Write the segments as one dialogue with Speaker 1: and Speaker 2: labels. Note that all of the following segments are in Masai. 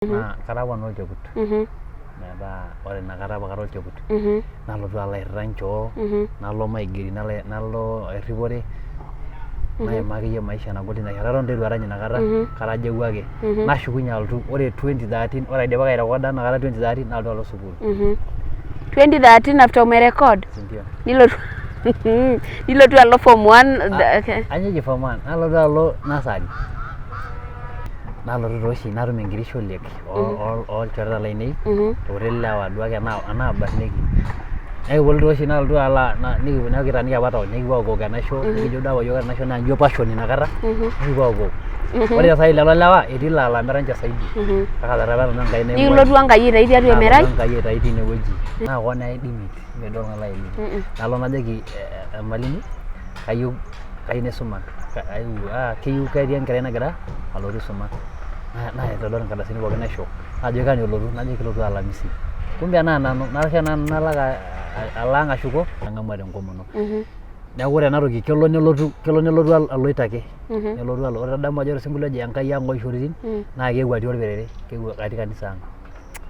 Speaker 1: Naa kara apa nanu olchekut. Metaa ore inakata apa kara olchekut nalotu alo airrita nchoo, nalo maigeri nalo erripore, naimaa akeyie maisha nagol tina rishata. Eton taa eitu arany inakata, karajewuo ake. Nashukunye alotu, ore 2013, ore aidipa ake airekoda inakata 2013 nalotu alo sukuul.
Speaker 2: 2013 after umerecord?
Speaker 1: Si ndio?
Speaker 2: Nilotu nilotu alo form 1. Okay.
Speaker 1: Anyoo eji form 1? Nalotu alo nursery. Nalotu taa oshi natum enkiti sholiek olchoreta lainei irkuti lewa duake enaa abarneki. Nekiponu taa oshi nalotu alo neeku kitaaniki apa town nikipuo aokiwok enaisho nikijo duo apa iyiook ore enaisho naa ijo passion inakata nikipuo aokiwok. Ore saai lelo lewa etii laa lamera ninche saidi kake etaretoto nanu Enkai naing'ua
Speaker 2: Nikilotu Enkai aitayu tiatua emerai.
Speaker 1: Nalotu Enkai aitayu teine wueji. Naa hoo naa aidimit mee duo oltung'ani laidimit. Nalo najoki emalimui kayieu naisuma keyieu ketii enkerai nagira alotu aisuma naitodol inkardasini pookin naisho najoki kanu elotu najoki kelotu alamisi kumbe naa nanu nalo nanu nalo ake alo ang ashuko nang'amu tenkomono. Neeku ore ena toki kelo nelotu kelo nelotu aloito ake nelotu alo ore tadamu ajo ore osinkolio oji Enkai ang oishoritin naa keewuo atii orperere keewuo atii kanisa ang.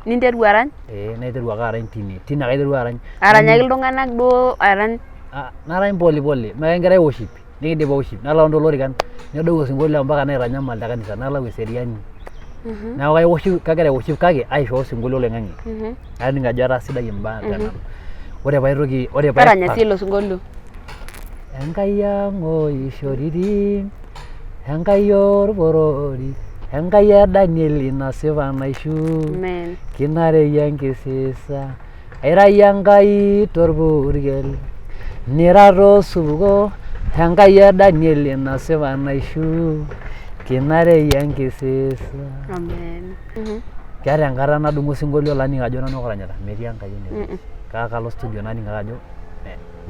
Speaker 2: Ninteru arany?
Speaker 1: Ee naiteru ake arany tine, tine ake aiterua arany.
Speaker 2: Aranyaki iltung'anak duo arany?
Speaker 1: Ah, narany pole pole, mee kegirai worship, nikindip worship, nalo aton toolorikan, nedou osinkolio mpaka naitanyamal te kanisa, nalau eseriani. Neeku kai worship, kagira ai worship kake aishoo osinkolio oloing'ang'e. Naning ajo etaa sidai imbaa te nanu. Ore paitoki, ore
Speaker 2: Taranya sii ilo sinkolio.
Speaker 1: Enkai ang oishoritin, Enkai orporori, Enkai e Danieli nasipa naishu,
Speaker 2: Amen.
Speaker 1: kinareyie enkisisa, aira iyie Enkai torpurkel, nira tosupuko, Enkai e Danieli nasipa naishu, kinareyie enkisisa.
Speaker 2: Amen.
Speaker 1: Keeta enkata nadumu osinkolio laning ajo nanu ake oranyita, metii Enkai enewueji. Kake kalo studio naning ake ajo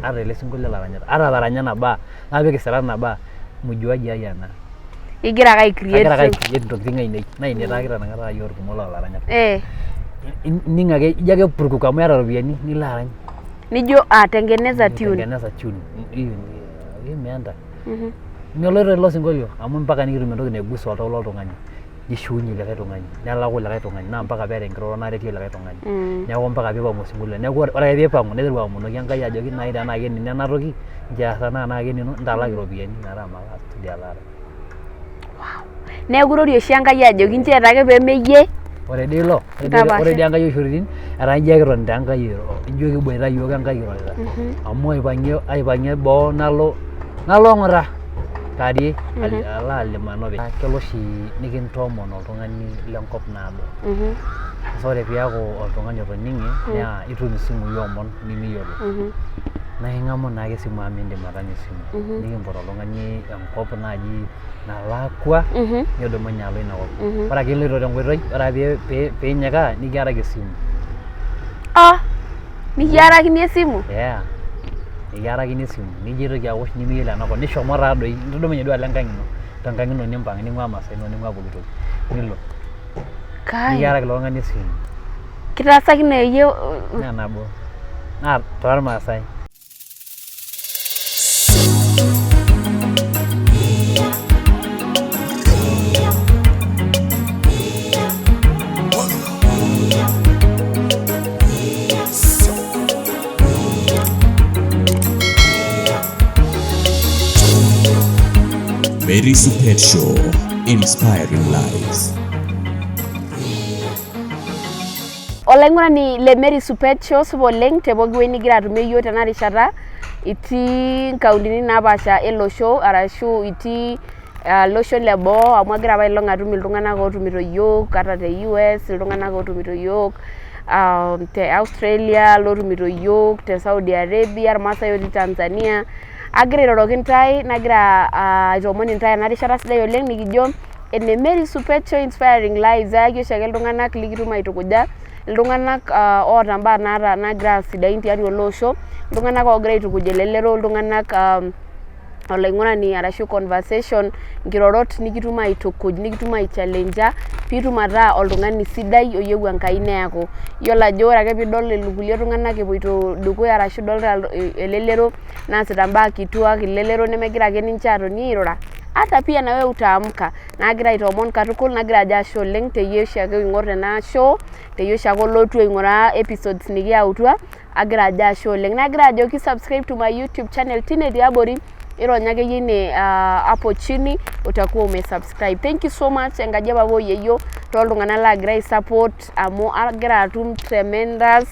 Speaker 1: ata ele sinkolio laranyita, ata ataranya nabaa, napik isirat nabaa, mjuaji ai ena.
Speaker 2: Igira ake ai create.
Speaker 1: Kagira ake ai create intokitin ainei. Naa ine taa kitanang'ita iyiook irkumok loo laranyak.
Speaker 2: Eh.
Speaker 1: Ining ake ijo ake purkuk amu iyata iropiyiani nilo arany.
Speaker 2: Nijo ah tengeneza tune.
Speaker 1: Tengeneza tune. Hiyo imeenda. Meloito ilo sinkolio amu mpaka nikitum entoki naigusa oltau loltung'ani. Nishiunye likae tung'ani, nelaku likae tung'ani naa mpaka peeta enkiroroto naretie likae tung'ani. Neeku mpaka piipang'u osinkolio. Neeku ore ake piipang'u naiteru aomonoki Enkai ajoki nai tenaa kenino ena toki nchoo eas tenaa kenino ntalaki iropiyiani metaa malo studio alo arany.
Speaker 2: Neeku irorie oshi Enkai ajoki nchoo ake pee meyie.
Speaker 1: Ore dii ilo, ore dii Enkai oishoritin etaa ijo ekitonita Enkai airo, ijo kiboita iyiook Enkai irorita. Amu aipang'ie boo nalo ong'ata kewarie alo alimano openy. Kelo oshi nikintoomon oltung'ani lenkop naado. Sasa ore piaku oltung'ani otoning'e naa itum isimui oomon nimiyiolo. Naa ing'amu naake esimu amu miindim atanya esimu. Nikimpot oltung'ani enkop naaji nalakua nidumunye alo ina kop. Ore ake iloito tenkoitoi ore ake piinyikaa nikiaraki esimu.
Speaker 2: Ah! Nikiarakini esimu?
Speaker 1: Yeah. Nikiarakini esimu nijo aitoki awosh nimiyiolo enakop nishomo taadoi nitudumunye duo alo enkang ino tenkang ino nimpang ning'ua imasaa inonok ning'ua pooki toki nilo.
Speaker 2: Kai.
Speaker 1: Nikiaraki ilo tung'ani esimu.
Speaker 2: Kitaasakine iyie?
Speaker 1: Naa nabo. Naa toormaasai.
Speaker 3: Mary Supet Show, inspiring lives.
Speaker 2: Olaing'urani le Mary Supet Show supa oleng te pooki wueji nigira atumie iyiook tena rishata itii nkauntini napaasha ele osho arashu itii iloshon le boo amu agira apailong atum iltung'anak ootumito iyiook ata te US, iltung'anak ootumito iyiook te Australia, lootumito iyiook te Saudi Arabia, irmaasai otii Tanzania. Agira airoroki intae nagira aitoomon intae ena rishata sidai oleng nikijo ene Mary Supet Show inspiring lives ayaki oshiake iltung'anak likitum aitukuja, iltung'anak oota imbaa naagira aas sidain tiatua ele osho, iltung'anak oogira aitukuj elelero, iltung'anak. Olaing'urani arashu conversation nkirorot nikitum aitukuj nikitum aichallenja piitum ataa oltung'ani sidai oyieu Enkai neeku. Iyiolo ajo ore ake piidol irkulie tung'anak epuoito dukuya arashu idolta elelero naasita imbaa kituak, elelero nemegira ake ninche atoni airura, ata pia na wewe utaamka. Nagira aitoomon katukul nagira ajo ashe oleng' teyie oshiake oing'or ena show, teyie oshiake olotu aing'uraa episodes nikiyautua, agira ajo ashe oleng'. Nagira ajoki subscribe to my YouTube channel tine tiabori ironya akeyie ine hapo chini utakuwa umesubscribe. Thank you so much enkaji e papa oyieyio tooltung'anak laagira ai support amu agira atum tremendous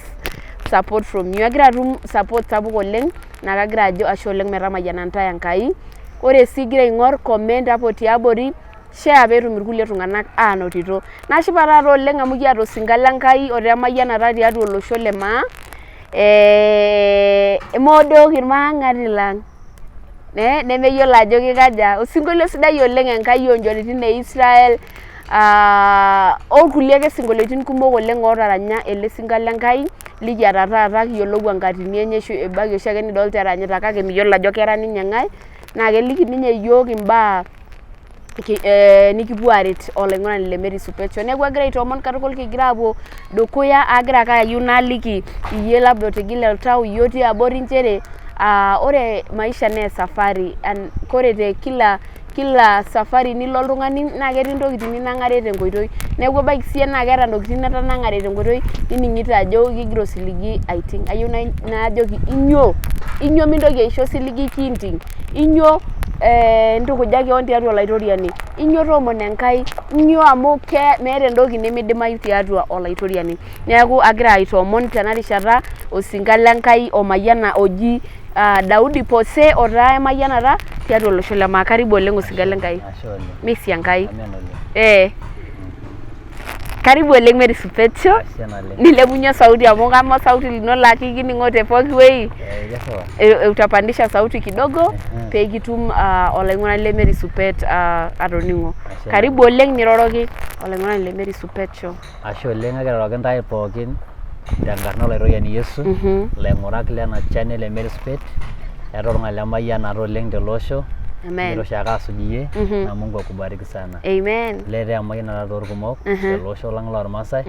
Speaker 2: support from you. Agira atum support sapuk oleng' naa kagira ajo ashe oleng' metamayiana intae Enkai. Ore sii igira aing'or comment hapo tiabori share peetum irkulie tung'anak aanotito. Nashipa taata oleng' amu kiata osinka le Nkai otaa emayianata tiatua olosho le maa emodook irmaang'ati lang' nemeyiolo ajo kikaja, osinkolio sidai oleng' Enkai oo nchoritin e Israel orkulie ake sinkolioitin kumok oleng' ootaranya ele sinka le Nkai likiata taata kiyiolou enkatini enye ebaiki oshiake nidolta eranyita kake miyiolo ajo kera ninye ng'ae naa keliki ninye iyiook imbaa nikipuo aaret olaing'urani le Mary Supet Show. Neeku agira aitoomon katukul kigira aapuo dukuya agira ake ayieu naliki iyie labda otigile oltau iyie otii abori nchere ore maisha naa esafari ore te kila kila safari nilo oltung'ani naa ketii intokitin ninang'are tenkoitoi. Neeku ebaiki siyie naa keeta intokitin nitanang'are tenkoitoi nining'ito ajo kigira osiligi aiting'. Ayieu najoki inyio, inyio mintoki aisho osiligi kiinting', inyio ntukuja keon tiatua olaitoriani, inyio toomono Enkai, inyio amu meeta entoki nemidimayu tiatua olaitoriani. Neeku agira aitoomon tena rishata osinka le Nkai omayiana oji Daudi Pose otaa emayianata tiatua olosho le maa. Karibu oleng' osinka le Nkai.
Speaker 1: Ashe oleng.
Speaker 2: Misia Enkai.
Speaker 1: Amen oleng.
Speaker 2: Karibu oleng' Mary Supet Show.
Speaker 1: Ashe naleng.
Speaker 2: Nilepunye sauti amu kama sauti lino laa kikining'o te pooki wueji.
Speaker 1: Kesipa.
Speaker 2: Utapandisha sauti kidogo pee kitum olaing'urani le Mary Supet atoning'o.
Speaker 1: Ashe.
Speaker 2: Karibu oleng' niroroki olaing'urani le Mary Supet Show.
Speaker 1: Ashe oleng agira airoroki intae pookin tenkarna olaitoriani Yesu ilaing'urak lena channel e Mary Supet etaa oltung'ani lemayianata oleng tele osho
Speaker 2: Amen.
Speaker 1: kigira oshiake asuj iyie na Mungu akubariki sana.
Speaker 2: Amen.
Speaker 1: Lee taa emayianata toorkumok tele osho lang lormaasai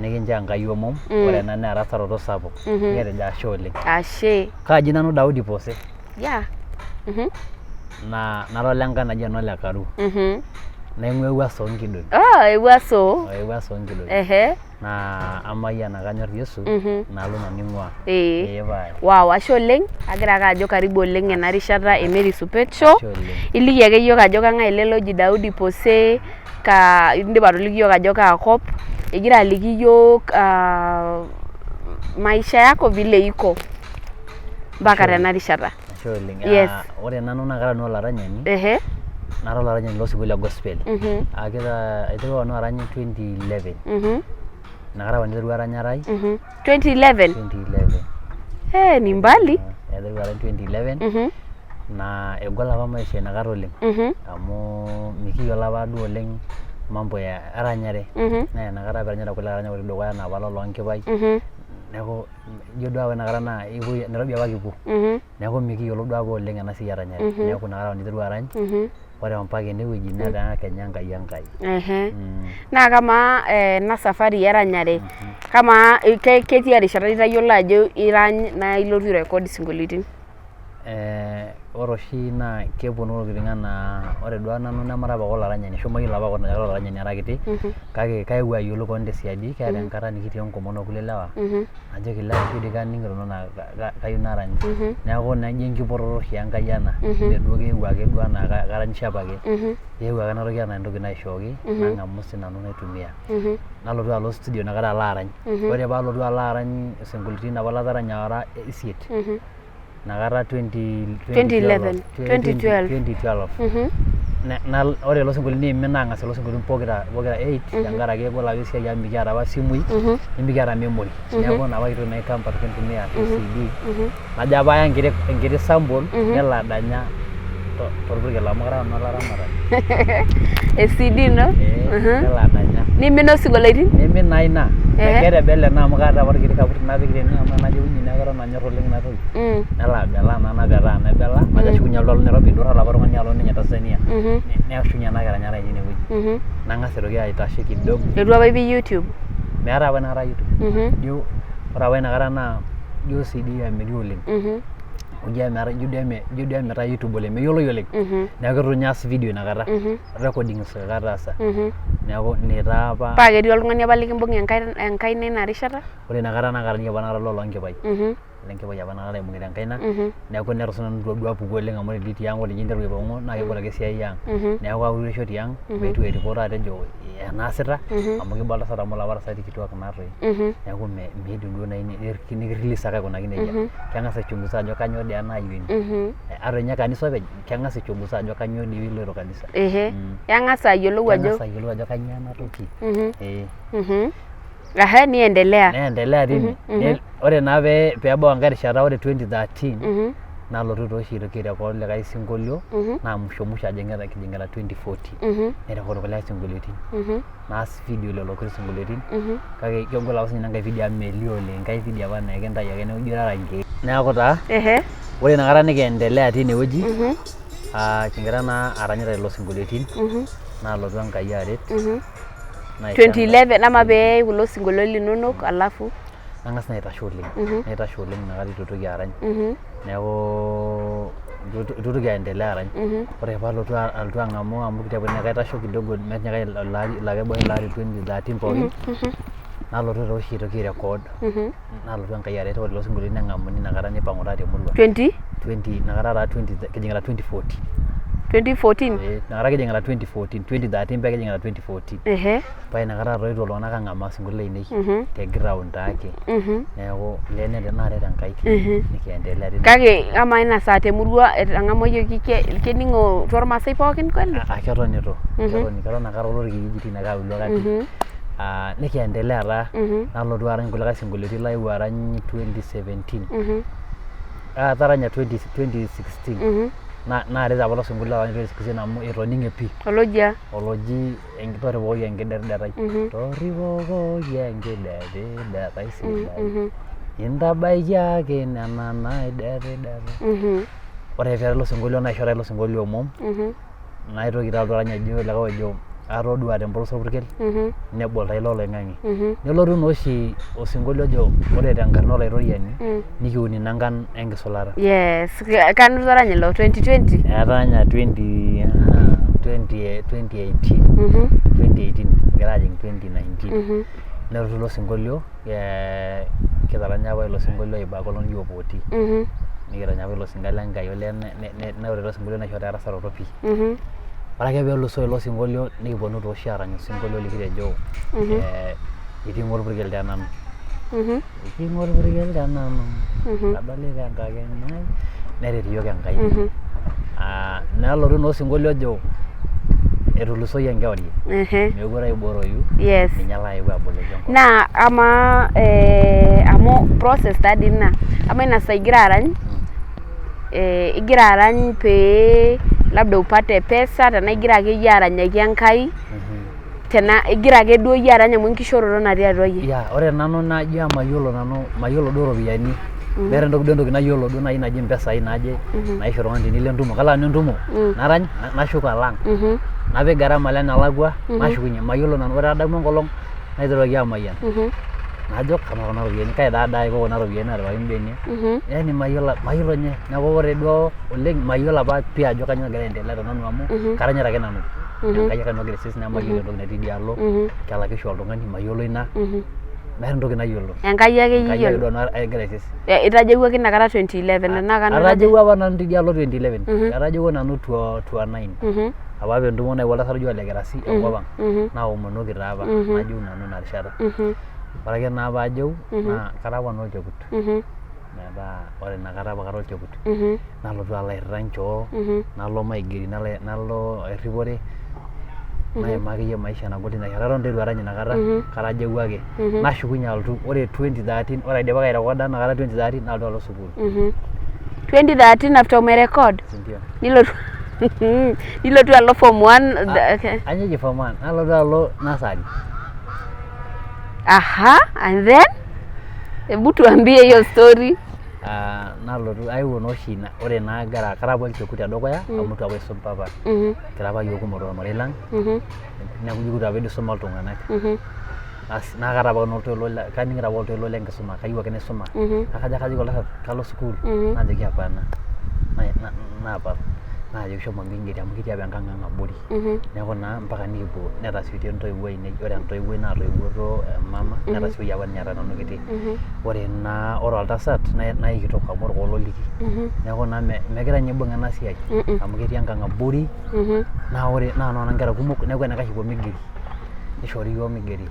Speaker 1: nikincho Enkai omom ore ena naa erasaroto sapuk nikitejo ashe oleng.
Speaker 2: Ashe.
Speaker 1: Kaaji nanu Daudi Pose
Speaker 2: Yeah.
Speaker 1: Naa nara ole Nkai naji eno le Karu naing'ua Ewuaso oonkidong'i.
Speaker 2: Oh, Ewuaso.
Speaker 1: Ewuaso oonkidong'i. Naa amayian kanyor Yesu nalo nanu ing'ua. Ee pae.
Speaker 2: Wow, ashe oleng. Agira ake ajo karibu oleng ena rishata e Mary Supet Show.
Speaker 1: Ashe oleng.
Speaker 2: Iliki ake yiok ajo kang'ae ele loji Daudi Pose, ka indipa atoliki yiok ajo kaa kop, igira aliki yiok maisha yako vile iko mpaka tena rishata.
Speaker 1: Ashe oleng.
Speaker 2: Yes.
Speaker 1: Ore nanu naa kara nanu olaranyani nara olaranyani loosinkolio le gospel. Akira aiterua nanu arany 2011. Inakata apa naiterua eranyare ai
Speaker 2: 2011?
Speaker 1: 2011.
Speaker 2: Ni mbali.
Speaker 1: Aiterua arany 2011 naa egol apa maisha inakata oleng amu mikiyiolo apa duo oleng mambo ya eranyare naa inakata apa eranyita kulie aranyak otii dukuya anaa apa loo Nkipai neeku ijo duo apa inakata naa Nairobi apa kipuo neeku mikiyiolo duo apa oleng ena siai eranyare neeku inakata apa naiterua arany ore mpaka enewueji netaa kenya Enkai Enkai.
Speaker 2: Naa kamaa ena safari eranyare, kamaa ketia rishata itayiolo ajo irany naa ilotu airecord isinkolioitin?
Speaker 1: Ore oshi naa keponu intokitin anaa ore duo nanu nemara apa olaranyani ashu mayiolo apa ajo kara olaranyani ara kiti kake kayewuo ayiolou kewon tesiadi keeta enkata nikitii enkomono okulie lewa najoki ilewa ashu dii kaning'ito nanu naa kayieu narany neeku naa ijo enkipototo oshi Enkai ena mee duo keewuo ake duo anaa karanyisho apake eewuo ake ena toki anaa entoki naishooki nang'amu sinanu naitumia nalotu alo studio inakata alo arany ore paalotu alo arany isinkolioitin apa lataranya ora isiet inakata
Speaker 2: 2011 2012
Speaker 1: 2012 ore lelo sinkolioitin neimin aang'as lelo sinkolioitin pokira pokira 8 tenkaraki egol apa esiai amu mikiata apa isimui nimikiata memory neeku ina apa kitoki naji compact kintumia ashu CD najo apa aya enkiti sample nelo adanya torpurkel amu kara nanu olaramatani.
Speaker 2: E CD ino?
Speaker 1: Nelo adanya.
Speaker 2: Nimina osinkolioitin?
Speaker 1: Neimin naa ina. Keeta ebel ena amu kaata apa orkiti kaput napik tene amu enajo unyi neeku eton anyor oleng ina toki. Nelo abelaa naa napetaa nebela najo ashukunye alotu alo Nairobi eidurra olapa tung'ani alo ninye Tanzania. Neshukunye ena kiranyata ai teine wueji. Nang'as aitoki aitashe kidogo.
Speaker 2: Eitu apa ipik YouTube?
Speaker 1: Meetae apa inakata YouTube. Ijo ore apa inakata naa ijo CD emiri oleng. Ijo meetae ijo doi emeetae YouTube oleng meyioloi oleng. Neeku eitu ninye aas video inakata. Recordings ake ataasa. Neeku ina taa apa.
Speaker 2: Paa ketii oltung'ani apa likimbung'ie enkaina ina rishata?
Speaker 1: Ore inakata naa kaata apa inakata lolonkipai. Lenkipai apa inakata laibung'ita enkaina neeku netu sinanu duo apuku oleng amu ore dii tiang ore ninye interu aipang'u naa kegol ake esiai ang neeku aureisho tiang meetu airipot atejo enaasita amu kiba oltasat amu ilapa tasati kituak naa toi neeku miidim duo nai nikirelease ake aikunaki nejia keng'as aichunguza ajo kanyoo dii ena ayioni ata ninye kanisa openy keng'as aichunguza ajo kanyoo dii piiloito kanisa.
Speaker 2: Keng'as ayiolou ajo
Speaker 1: keng'as ayiolou ajo kanyoo ena toki.
Speaker 2: Ehe, niendelea.
Speaker 1: Neendelea tine. Ore naa pee peebau enkae rishata ore 2013 nalotu taa oshi aitoki airecord likae sinkolio naa musho musho ajing'ita kijing'ita 2014 nairecord kulikae sinkolioitin naas video lelo kuti sinkolioitin kake kegol apa sinye ina nkae video amu melio oleng enkae video apa naa ekintayu ake neeku ijo irara inkeek. Neeku taa ore inakata nikiendelea tine wueji kingira naa aranyita lelo sinkolioitin nalotu Enkai aret.
Speaker 2: 2011 ama pee kulo sinkolioitin linonok alafu
Speaker 1: nang'as naa aitashe oleng naitashe oleng inakata eitu aitoki arany neeku eitu aitoki aendelea arany ore paalotu alotu ang'amu amu kitepu naa kaitasho kidogo metinyikai ilo ari ilo ake ilo ari 2013 pookin nalotu taa oshi aitoki airecord nalotu Enkai aret ore lelo sinkolioitin neng'amuni inakata nipang'u taa temurua
Speaker 2: 20
Speaker 1: 20 inakata taa 20 kijing'ita 2014
Speaker 2: 2014
Speaker 1: Eh, inakata kijing'ita 2014 2013 paa kijing'ita 2014
Speaker 2: ehe
Speaker 1: paa inakata taa etuo iltung'anak ang'amaa isinkolioitin lainei te ground taake neeku lee naaret Enkai nikiendelea tine
Speaker 2: kake amaa ina saa temurua etang'amuayioki kening'o tormaasai pookin kweli?
Speaker 1: Ah, keton itu keton keton ake ara olorkijiji tine ake auluo ake atii Ah, nikiendelea taa nalotu arany kulikae sinkolioitin laewuo arany 2017 Ah, ataranya 20 2016 naaret apa ilo sinkolio lataranya 2016 amu etoning'e pii
Speaker 2: Olojia.
Speaker 1: Oloji torripokoki enkiderriderrai torripokoki enkiderriderrai sidai intabaikiaki nena naiderridera ore peeta ilo sinkolio naisho taa ilo sinkolio omom naitoki taa alotu arany ajo likae ojo atodua tempolos orpurkel nebol taa ilo oloing'ang'e nelotu naa oshi osinkolio ojo ore tenkarna olaitoriani nikiun inangan enkisulata.
Speaker 2: Yes, kanu itaranya ilo 2020?
Speaker 1: Atanya 20 2018 2018 egira ajing 2019 nelotu ilo sinkolio kitaranya apa ilo sinkolio aibaka oltung'ani oji Opoti nikiranya apa ilo sinkolio Lenkai olee naa ore ilo sinkolio naisho taa erasaroto pii. Ore ake peelusoo ilo sinkolio nikiponu taa oshi aarany osinkolio likitejo eiting'o orpurkel te nanu. Eiting'o orpurkel te nanu adolita enkakenya ai neret iyiok Enkai. Nelotu naa osinkolio ojo etulusoyie enkewarie meekure aibooroyu ninye layewuo aboloki enkop.
Speaker 2: Naa amaa amu process taa dii ina, amaa ina saa igira arany igira arany pee labda upate pesa tenaa igira akeyie aranyaki Enkai tenaa igira ake duo iyie arany amu enkishooroto natii atua iyie.
Speaker 1: Yeah, ore nanu najo mayiolo nanu mayiolo duo iropiyiani meeta entoki duo entoki nayiolo duo naaji naji impesai naaje naisho oltung'ani tenilo entumo kalo nanu entumo narany nashuko alo ang napik gharama alo enelakua nashukunyie mayiolo nanu ore adamu enkolong naiteruaki amayian najo kamaa kuna ropiyiani kai taa dii aiko kuna ropiyiani naatipikaki imbenia yani mayiolo mayiolo ninye neeku ore duo oleng mayiolo apa pii ajo kanyoo nagira aendelea te nanu amu karanyita ake nanu Enkai ake nagira aisis nemayiolo entoki natii idialo kelakisho oltung'ani mayiolo ina meeta entoki nayiolo
Speaker 2: Enkai ake
Speaker 1: Enkai ake
Speaker 2: iyiolo.
Speaker 1: duo nanu agira aisis
Speaker 2: Itajeuwuaki inakata 2011 tenaa kanu
Speaker 1: atajeuwua apa nanu tidialo 2011 atajeuwua nanu tua 9 apa apa entumo nayewuo oltasat oji Ole Kirasi enkop ang naomonoki taa apa najeu nanu ina rishata ore ake naa paajeu naa kara apa nanu olchekut metaa ore inakata apa kara olchekut nalotu alo airrita nchoo nalo maigeri nalo erripore naima akeyie maisha nagol tina rishata eton taa eitu arany inakata karajewuo ake nashukunye alotu ore 2013 ore aidipa ake airekoda inakata 2013 nalotu alo sukuul
Speaker 2: 2013 after umerecord
Speaker 1: sindio
Speaker 2: nilotu nilotu alo form 1
Speaker 1: Anyoo eji form 1 nalotu alo nursery.
Speaker 2: Aha, and then hebu tuambie hiyo story.
Speaker 1: Ah, nalotu aewuo naa oshi ore naa agira kara apa olchekut tedukuya amu itu apa aisum papa. Kira apa iyiok kumok tolmarei lang. Neeku ijo itu apa isuma iltung'anak. Asi naa kaata apa nanu oltoilo kaning'ito apa oltoilo le nkisuma kayieu ake naisuma. Naa kajo ake ajoki oltasat kalo sukuul najoki hapana naapal naajoki shomo mikingeri amu ketii apa enkang' ang' abori. Neeku naa mpaka nikipuo netasioitie intoiwuo ainei ore entoiwuoi naatoiwutuo emama netasioyie apa ninye era nanu kiti. Ore naa ore oltasat naa aikitok amu orkoololiki. Neeku naa megira ninye aibung' ena siai amu ketii enkang' abori naa ore naa noona nkera kumok neeku enaikash epuo migeri. Nishoori iyiook migeri.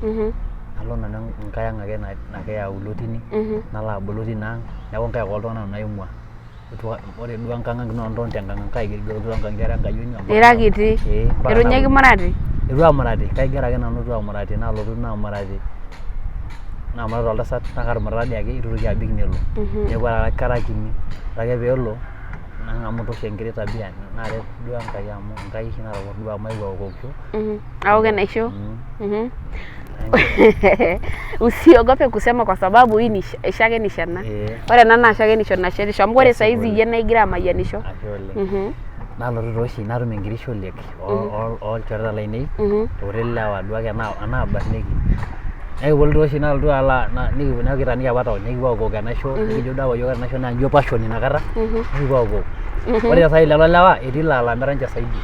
Speaker 1: Nalo nanu enkae ang' ake ake auluo tine nalo abulu tina ang' neeku nkaik oltung'anak nanu aing'ua. Ore duo enkang' ang' naa nton tenkang' ang' kaigerigero toonkang'itie ara enkayioni mpaka
Speaker 2: Ira kiti.
Speaker 1: Ee mpaka
Speaker 2: Itu ninye
Speaker 1: nabulu.
Speaker 2: kimurati?
Speaker 1: Eitu aamurati kaigero ake nanu eitu aamurati nalotu naamurati naamurat oltasat naa katumurata dii ake eitu eitoki abik nelo. Neeku kara kinyi ore ake peelo nang'amu taa oshi enkiti tabia naaret duo Enkai amu Enkai oshi naretoki duo amu aewuo aokokisho.
Speaker 2: Aok enaisho. Usiogope kusema kwa sababu hii ni shakenisho ena. Ore ena naa shakenisho nashetisho amu ore saizi iyie naa igira amayianisho.
Speaker 1: Ashe oleng. Nalotu taa oshi natum enkiti sholiek oolchoreta lainei irkuti lewa duo ake enaabarnieki. Nekiponu taa oshi nalotu alo neeku kitaaniki apa town nikipuo aokuok enaisho nikijo duo apa iyiook ore enaisho naa ijo passion inakata nikipuo aokuok. Ore sai lelo lewa etii laa lamera ninche saidi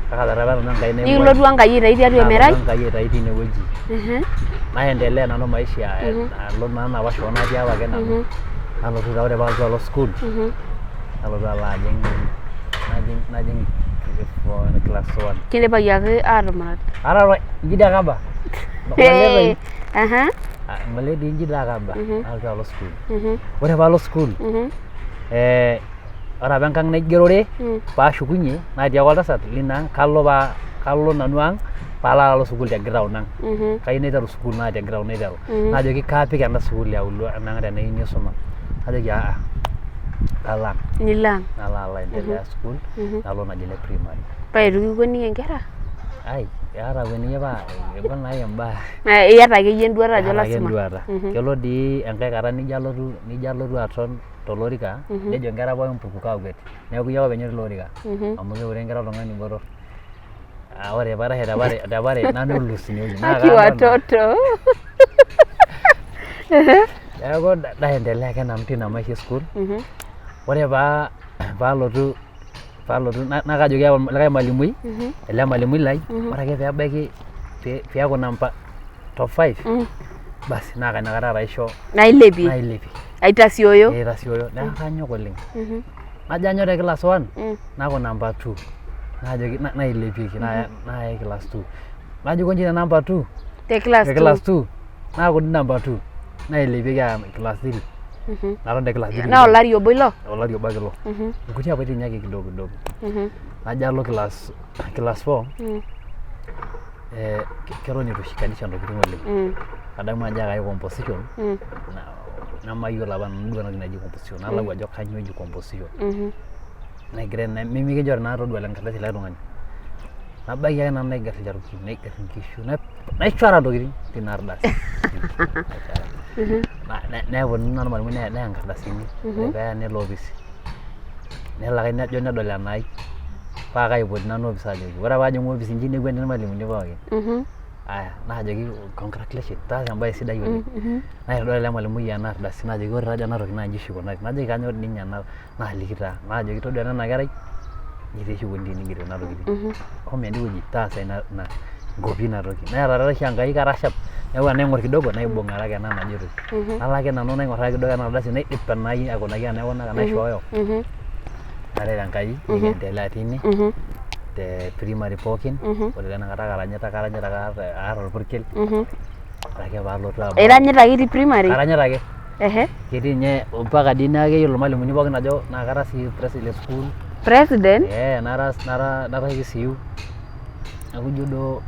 Speaker 1: kake aterepa nanu Enkai naing'ua
Speaker 2: Nikilotu Enkai aitayu tiatua emerai.
Speaker 1: Nalotu Enkai aitayu teine wueji. Naendelea nanu maisha alo naa enapa shoo natii apake nanu. Nalotu taa ore paalotu alo sukuul nalotu alo ajing najing class one.
Speaker 2: Kindipayiaki aatumurat?
Speaker 1: Ata inji dii ake aba. Ng'ole doi. Ng'ole dii inji dii ake aba. Nalotu alo sukuul. Ore paalo sukuul ore apa enkang naigerore paashukunye natii ake oltasat lina ang kalo paa kalo nanu ang paalo alo sukuul te ground ang. Kayieu naiteru sukuul naa te ground aiteru. Najoki kaapik ena sukuul e aulo enang tenayieu naisuma. Najoki aa kalo ang.
Speaker 2: Nilo ang.
Speaker 1: Nalo alo aendelea sukuul nalo Najile primary.
Speaker 2: Paa eitu kikweniyie inkera?
Speaker 1: Ai ata akueniyie paa egol naake imbaa.
Speaker 2: Iyata akeyie enduata ajo
Speaker 1: Aata ake
Speaker 2: lasima.
Speaker 1: enduata. Kelo dii enkae kata nijo alotu nijo alotu aton tolorika nejo inkera pookin pukuko aakwet neeku iyie ake openy otii ilo orika amu keure inkera oltung'ani botor. Ah ore paitashe te pare nanu olus inewueji naa
Speaker 2: Haki
Speaker 1: kadol naa.
Speaker 2: watoto.
Speaker 1: Neeku naendelea ake nanu tina maisha e sukuul. Ore paa paalotu paalotu naa kajoki ake likae malimui ele malimui lai ore ake peebaiki piaku namba top 5 basi naa inakata taa aisho
Speaker 2: Nailepie.
Speaker 1: nailepie.
Speaker 2: Aitasioyo.
Speaker 1: Aitasioyo. Neeku kanyok oleng. Najo anyok te class 1 naaku namba 2 najoki nailepieki nayai class 2. Najo aikonji te namba 2
Speaker 2: Te class
Speaker 1: te class 2 naaku dii namba 2 nailepieki aya class 3. Naton te class 3.
Speaker 2: Naa olari obo ilo?
Speaker 1: Olari obo ake ilo. Nkuti apaitin ninye ake kidogo kidogo. Najo alo class 4 keton eitu aishikanisha ntokitin oleng. Kadamu ajo ayakaki composition nemayiolo apa nanu duo ena toki naji composition nalau ajo kainyoo eji composition. Negira nimikinchori naa todua enkardasi likae tung'ani. Nabaiki ake nanu naigerr ilcharkuki naigerr inkishu naichora ntokitin tina ardasi. Neponu naa ormalimui neya nkardasini ore peeya nelo office nelo ake nejo nedol enaai paa kaipoti nanu office ajoki ore paajing'u office inji nekueni irmalimuni pookin. Aya naajoki congratulations itaasa embae sidai oleng. Naitodol ele malimui ena ardasi najoki ore taadoi ena toki naa inji oshi ikunari najoki kanyorr dii ninye ena naaliki taa naajoki todua ena kerai inji taa oshi ikoni tenigeri kuna tokitin. Shomo ende wueji taasa ina nkopi ina toki. Neeta oshi Enkai kara sharp neeku tenaing'or kidogo naibung araka ena najitoi. Nalo ake nanu naing'or ake kidogo ena ardasi naidip enaai aikunaki enaikunaka naishooyo. Naret Enkai nikiendelea tine te primary pookin ore tenakata karanyita karanyita aata orpurkel ore ake paalotu abau
Speaker 2: Iranyita ake itii primary?
Speaker 1: Karanyita ake.
Speaker 2: Ehe.
Speaker 1: Ketii ninye mpaka dii naa keyiolo irmalimuni pookin ajo naa kara sii president le sukuul.
Speaker 2: President?
Speaker 1: Ee nara nara nara KCU. Neeku ijo duo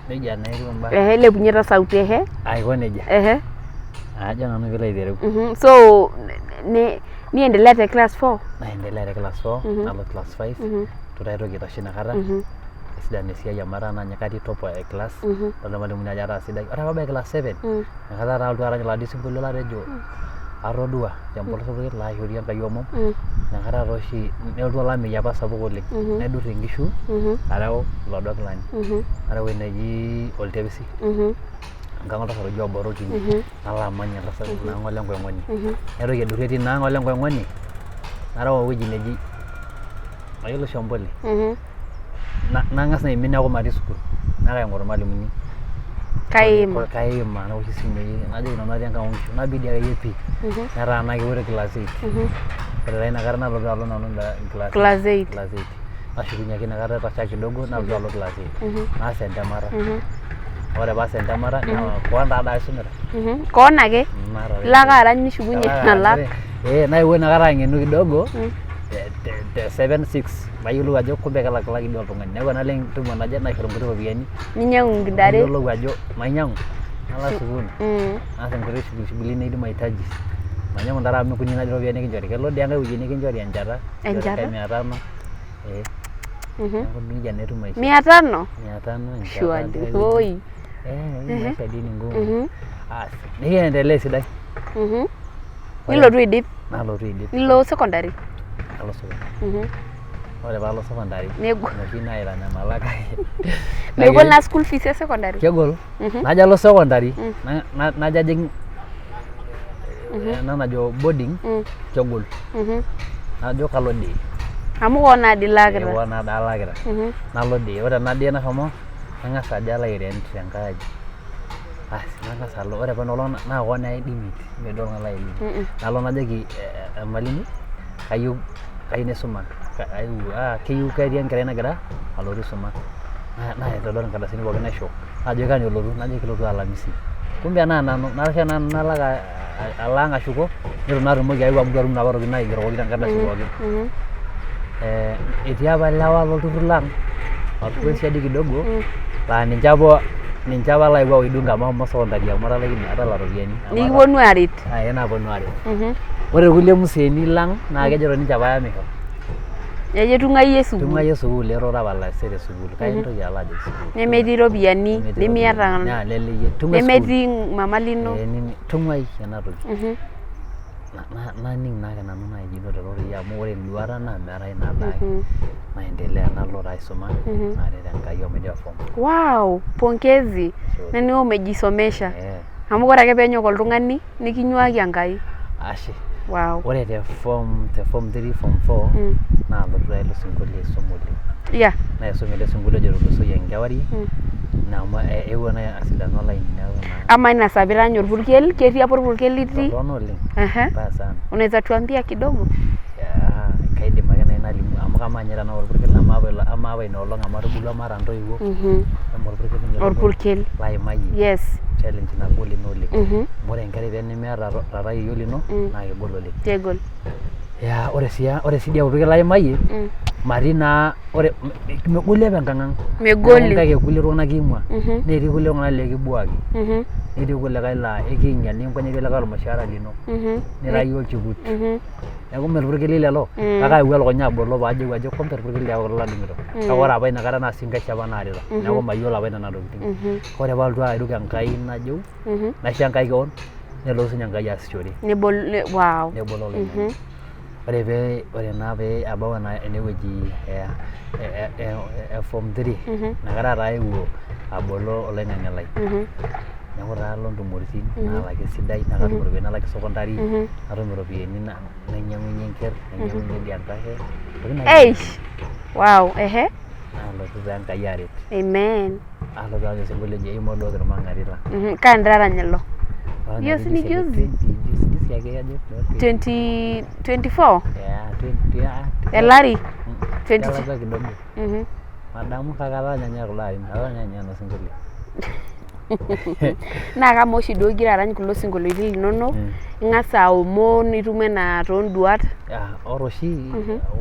Speaker 1: nejia naa etiu imbaa.
Speaker 2: Ehe, ilepunye ta sauti ehe.
Speaker 1: Aiko nejia.
Speaker 2: Ehe.
Speaker 1: Ajo nanu piilo aitereu.
Speaker 2: So niendelea te class 4?
Speaker 1: Naendelea te class 4 nalo class 5 itu taa aitoki aitashe inakata. Esidan esiai amu etaa naa ninye katii top e class. Adol irmalimuni ajo ataa sidai. Ore paabaiki class 7, inakata taa alotu arany oladuo sinkolio latejo atodua tempolos orpurkel laishorie Enkai omom. Inakata taa oshi nelotu olameyu apa sapuk oleng. Naidurrie inkishu areu iloodo kilani. Nareu ewueji neji Oltepesi, enkang oltasat oji Oboro tine. Nalo amany oltasat ina ang ole Nkoing'oni. Naitoki aidurrie tina ang ole Nkoing'oni nareu ewueji neji mayiolo Shombole. Nang'as naa aimin neeku matii sukuul. Nalo aing'oru irmalimuni.
Speaker 2: Kaima.
Speaker 1: Kaima naosh isimui najoki nanu atii enkang oonkishu nabidi akeyie pii. Netaa naa ore class 8. Ore taa inakata nalotu alo nanu class
Speaker 2: Class 8.
Speaker 1: Class 8. Nashukunye ake inakata etasha kidogo nalotu alo class 8. Naas entemata. Ore paas entemata naa koon taa doi aisumita.
Speaker 2: Koon ake.
Speaker 1: Maata
Speaker 2: Ilo ake arany nishukunye alak.
Speaker 1: Eh, naewuo inakata ang'enu kidogo te 7 6 mayiolou ajo kumbe kelakilaki dii oltung'ani. Neeku enalo entumo naje naishoru nkuti ropiyiani.
Speaker 2: Ninyang'u ntare.
Speaker 1: Nayiolou ajo mainyang'u nalo sukuul. Naas nkuti shughulini naijo mahitaji. Mainyang'u ntare amu mekunyi naaji ropiyiani nikinchori. Kelo dii enkae wueji nikinchori enchata.
Speaker 2: Enchata?
Speaker 1: 500. Eh. Neeku nejia naa etiu maisha.
Speaker 2: 500?
Speaker 1: 500 enchata.
Speaker 2: Surely. Oi.
Speaker 1: Eh, maisha dii ni ngumu. Asi, nikiendelea esidai.
Speaker 2: Nilotu aidip.
Speaker 1: Nalotu aidip.
Speaker 2: Nilo secondary.
Speaker 1: Nalo secondary. Ore paalo secondary,
Speaker 2: Negol.
Speaker 1: inoshi naitanyamala kake.
Speaker 2: Megol naa school fees e secondary.
Speaker 1: Kegol. Najo alo secondary, najo ajing ena najo boarding, kegol. Najo kalo day.
Speaker 2: Amu koon naa dii ilakita.
Speaker 1: Koon naa dii alakita. Nalo day. Ore ena day nashomo, nang'as ajo alo airent tenkae aji. Asi nang'as alo, ore apa ina olong naa koon aidimie, mee duo oltung'ani laidimie. Nalo najoki emalimui kayieu naisuma, keyieu ketii enkerai nagira alotu aisuma. Naitodol inkardasini pookin naisho, najoki kanu elotu, najoki kelotu alamisi. Kumbe naa nanu, najo nanu nalak alo ang' ashuko, neitu naa atumoki ayeu amu eitu atum inapa tokitin naigerokoki tenkardasi pookin. Etii apa ilewa lolturrur lang' otii siadi kidogo laa ninche apa laewuo aidung' amu ashomo secondary amu atalaikine atalaa iropiyiani.
Speaker 2: Nikiponu aaret.
Speaker 1: Ee naaponu aaret. Ore irkulie museeni lang' naa kejoito ninche payamisho.
Speaker 2: Ejo tung'uayie sukuul.
Speaker 1: Tung'uayie sukuul eto tapala sere sukuul. Kake intoki alo ajoki sukuul.
Speaker 2: Nemetii iropiyiani, nemiata, nemetii mama lino.
Speaker 1: Tung'uai ena toki. Naning naake nanu naaji ilo amu ore enduata naa meetae naa adake. Naendelea nalo taa aisuma naret Enkai omeidipa form four.
Speaker 2: Wow, pongezi. Na niwe umejisomesha. Amu ore ake peenyok oltung'ani nikinyuaki Enkai.
Speaker 1: Ashe.
Speaker 2: Wow.
Speaker 1: Ore te form 3 form 4 naa alotu taa ilo sinkolio aisum oleng.
Speaker 2: Yeah.
Speaker 1: Naisum ele sinkolio ojo etulusoyie enkewarie naa amu eewuo naa asidanu olaini neeku naa
Speaker 2: Ama ina saa pirany orpurkel, ketii apa orpurkel litii?
Speaker 1: Torrono oleng. Mbaya sana.
Speaker 2: Unaweza tuambia kidogo?
Speaker 1: Kaidim ake naaji nalimu amu kamaa ninye tenaa orpurkel amaa apa ina olong amu atubulua maata intoiwuo. Amaa orpurkel ninye
Speaker 2: Orpurkel.
Speaker 1: laimayie.
Speaker 2: Yes.
Speaker 1: Challenge nagol ina oleng. Amu ore enkerai tenimiata tata yieyio lino naa kegol oleng.
Speaker 2: Kegol.
Speaker 1: Ore sii idia orpurkel laimayie matii naa ore megoli apa enkang ang.
Speaker 2: Megoli.
Speaker 1: Kake kulie tung'anak king'ua. Netii kulie tung'anak likibuaki. Netii kulikae laa ekiinyial nikinkonyeki likae ormushaara lino. Nira iyie olchekut. Neeku mee irpurkeli lelo kake ayewuo elukunya abolo paajeu ajo kumbe irpurkeli kulo ladung'ito. Kake ore apa inakata naa isinkaishi apa naarita. Neeku mayiolo apa nena tokitin. Ore paalotu airuk Enkai najo naisho Enkai kewon nelotu siinye Enkai aasishore.
Speaker 2: Wow.
Speaker 1: Nebolo oloing'ang'e. Ore pee ore naa pee ebau enewueji e form 3 inakata taa eewuo abolo oloing'ang'e lai. Neeku taa alo ntumoritin naalaki esidai naa katum iropiyiani nalakie secondary natum iropiyiani nainyiang'unyie enkerr, nainyiang'unyie idia entashe.
Speaker 2: Eish! Wow, ehe.
Speaker 1: Naalotu taa Enkai aret.
Speaker 2: Amen.
Speaker 1: Alotu arany osinkolio oji Eimodok Irmang'ati Lang.
Speaker 2: Kaa ntaranya ilo? Hiyo si ni juzi?
Speaker 1: Juzi ake ajo.
Speaker 2: 2024?
Speaker 1: Yeah, 20, yeah.
Speaker 2: Ele ari?
Speaker 1: Kelakwa kidogo. Madamu kake ataranya ninye kulo arin, ataranya ninye ilo sinkolio.
Speaker 2: Naa kamaa oshi duo igira arany kulo sinkolioitin linonok, ing'as aomon itum enaa toonduat?
Speaker 1: Ore oshi,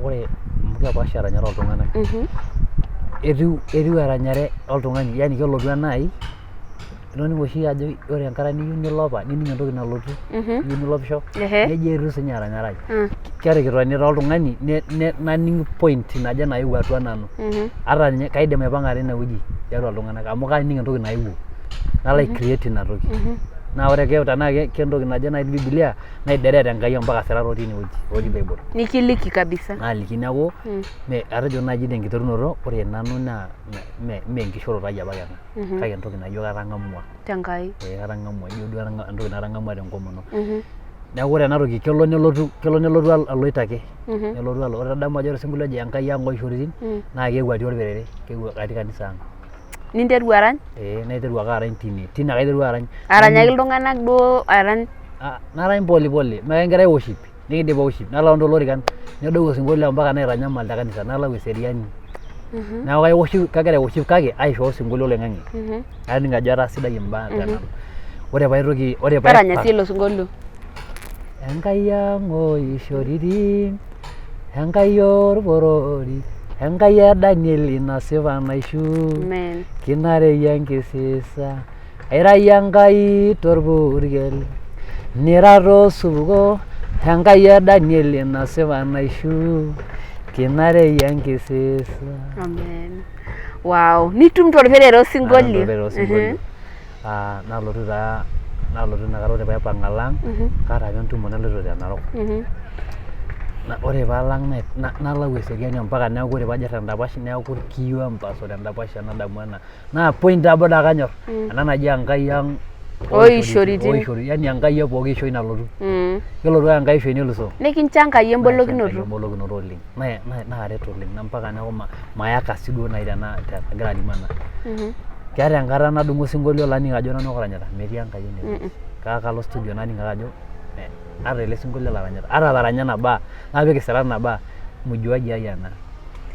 Speaker 1: ore amu kepaasha eranyare ooltung'anak. Etiu eranyare oltung'ani yani kelotu ena ai Itoning'o oshi ajo ore enkata niyieu nilopa nining entoki nalotu iyieu nilopisho, nejia etiu sinye eranyare ai. Ore kitonita oltung'ani naning point naje naewuo atua nanu. Ata ninye kaidim aipang'a teine wueji tiatua iltung'anak amu kaning entoki naewuo nalo ai create ina toki. Naa ore ake tenaa kentoki naje natii Bibilia nai direct Enkai mpaka isirat otii ine wueji otii Bible.
Speaker 2: Nikiliki kabisa.
Speaker 1: Naaliki neeku atejo naaji tenkiterunoto ore nanu naa mee enkishooroto ai apake ena kake entoki naijo katang'amua.
Speaker 2: Tenkai.
Speaker 1: Ee katang'amua ijo duo entoki natang'amua tenkomono. Neeku ore ena toki kelo nelotu, kelo nelotu aloito ake. Nelotu alo, ore tadamu ajo ore osinkolio oji Enkai ang oishoritin naa keewuo atii orperere, keewuo atii kanisa ang.
Speaker 2: Ninteru arany?
Speaker 1: Ee naiteru ake arany tine, tine ake aiterua arany.
Speaker 2: Aranyaki iltung'anak duo arany?
Speaker 1: Ah, narany pole pole, mee kegirai worship, nikindip worship, nalo aton toolorikan, nedou osinkolio mpaka naitanyamal te kanisa, nalau eseriani. Neeku kai worship, kagira ai worship kake aishoo osinkolio oloing'ang'e. Naning ajo etaa sidai imbaa te nanu. Ore paitoki, ore
Speaker 2: Taranya sii ilo sinkolio.
Speaker 1: Enkai ang oishoritin, Enkai orporori, Enkai e Danieli nasipa naishu,
Speaker 2: Amen.
Speaker 1: kinareyie enkisisa, ira iyie Enkai torpurkel, nira tosupuko, Enkai e Danieli nasipa naishu, kinareyie enkisisa.
Speaker 2: Amen. Wow, nitum torperere osinkolio.
Speaker 1: Torperere osinkolio. Ah, nalotu taa nalotu inakata ore paipang alang kaata apa entumo naloito te Narok. Ore paalang nalau eseriani mpaka neeku ore pajo airrag endapash neeku irkiyo empaso tendapash tenadamu ena. Naa point nabo daa kanyorr ena naji Enkai ang
Speaker 2: Oishoritin.
Speaker 1: Oishoritin, yani Enkai e pooki ishoi nalotu. Kelotu ake Enkai ishoi nelusoo.
Speaker 2: Nikincho Enkai embolokinoto.
Speaker 1: Embolokinoto oleng. Naaret oleng mpaka neeku mayaka sii duo naaji tenagira alimu ena. Keeta enkata nadumu osinkolio laning ajo nanu ake oranyita, metii Enkai enewueji. Kake kalo studio naning ake ajo ata ele sinkolio laranyita, ata ataranya nabaa, napik isirat nabaa, mjuaji ai ena.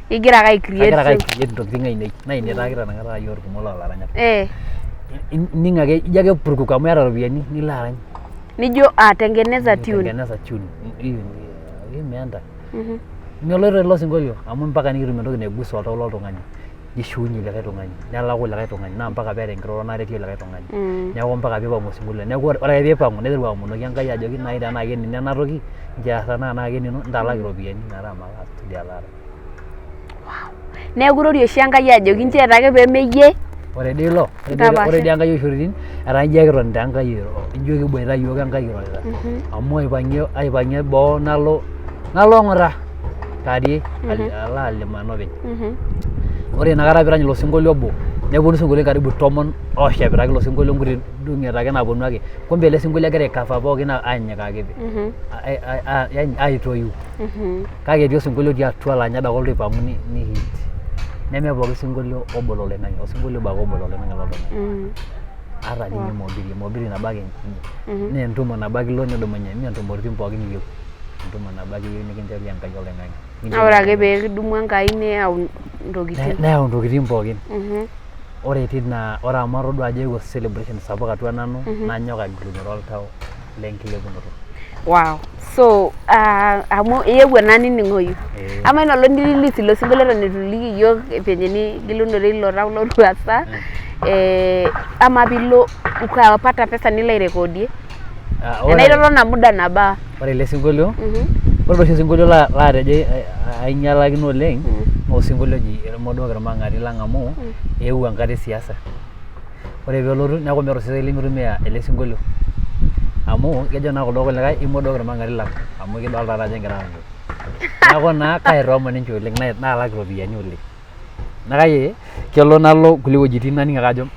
Speaker 2: Igira ake ai create.
Speaker 1: Kagira ake ai create intokitin ainei, naa ine taa kitanang'ita iyiook irkumok loo laranyak.
Speaker 2: Eh.
Speaker 1: Ining ake, ijo ake purukuko amu iyata iropiyiani nilo arany.
Speaker 2: Nijo ah tengeneza tune.
Speaker 1: Tengeneza tune. Hiyo imeenda. Meloito ilo sinkolio amu mpaka nikitum entoki naigusa oltau loltung'ani. Nishiunye likae tung'ani, nelaku likae tung'ani naa mpaka peeta enkiroroto naretie likae tung'ani. Neeku mpaka piipang'u osinkolio. Neeku ore ake piipang'u naiteru aomonoki Enkai ajoki nai tenaa kenino ena toki nchoo naa tenaa kenino ntalaki iropiyiani metaa malo studio alo arany.
Speaker 2: Neeku irorie oshi Enkai ajoki nchoo ake pee meyie.
Speaker 1: Ore dii ilo, ore dii Enkai oishoritin etaa ijo ake etonita Enkai airo, ijo kiboita iyiook Enkai irorita. Amu aipang'ie boo nalo ong'ata kewarie alo alimano openy. Ore inakata piirany ilo sinkolio obo neponu isinkolioitin karibu tomon ooshepita ake ilo sinkolio nkuti dung'et ake naaponu ake kumbe ele sinkolio egira ai cover pookin aanyikaki yaani aitoyiu. Kake etii osinkolio otii atua laa ninye adake olotu aipang'u ni hit. Neme pooki sinkolio obol oloing'ang'e, osinkolio obo ake obol oloing'ang'e loltung'ani. Ata ninye mobili, mobili nabo ake naa entumo nabo ake ilo nidumunye, mee intumoritin pookin iyieu, entumo nabo ake iyieu nikinchori Enkai oloing'ang'e.
Speaker 2: Naa ore ake pee kidumu Enkai neyau intokitin.
Speaker 1: Neyau intokitin pookin. Ore tina, ore amu atodua ajo eewuo celebration sapuk atua nanu, nanyok agilunore oltau lenkilepunoto.
Speaker 2: Wow. So, amu iyewuo naa nining'oyu. Amaa ina olong ni release ilo sinkolio eton eitu iliki iyiok venye nigilunore ilo tau lotuasa, amaa piilo ukapata pesa nilo airekodie? Enaa itotona muda nabaa?
Speaker 1: Ore ele sinkolio, ore oshi osinkolio laatejo ainyalakino oleng naa osinkolio oji Irmodok Irmang'ati Lang amu eewuo enkata e siasa. Ore peelotu neeku meeta osesen lemitumia ele sinkolio amu kejo naa kuldo kulikae imodok irmang'ati lang amu kidolta taa ajo ekigira aaku. Neeku naa kaitoomon ninche oleng naalak iropiyiani oleng. Kake kelo nalo kulie wuejitin naning ake ajo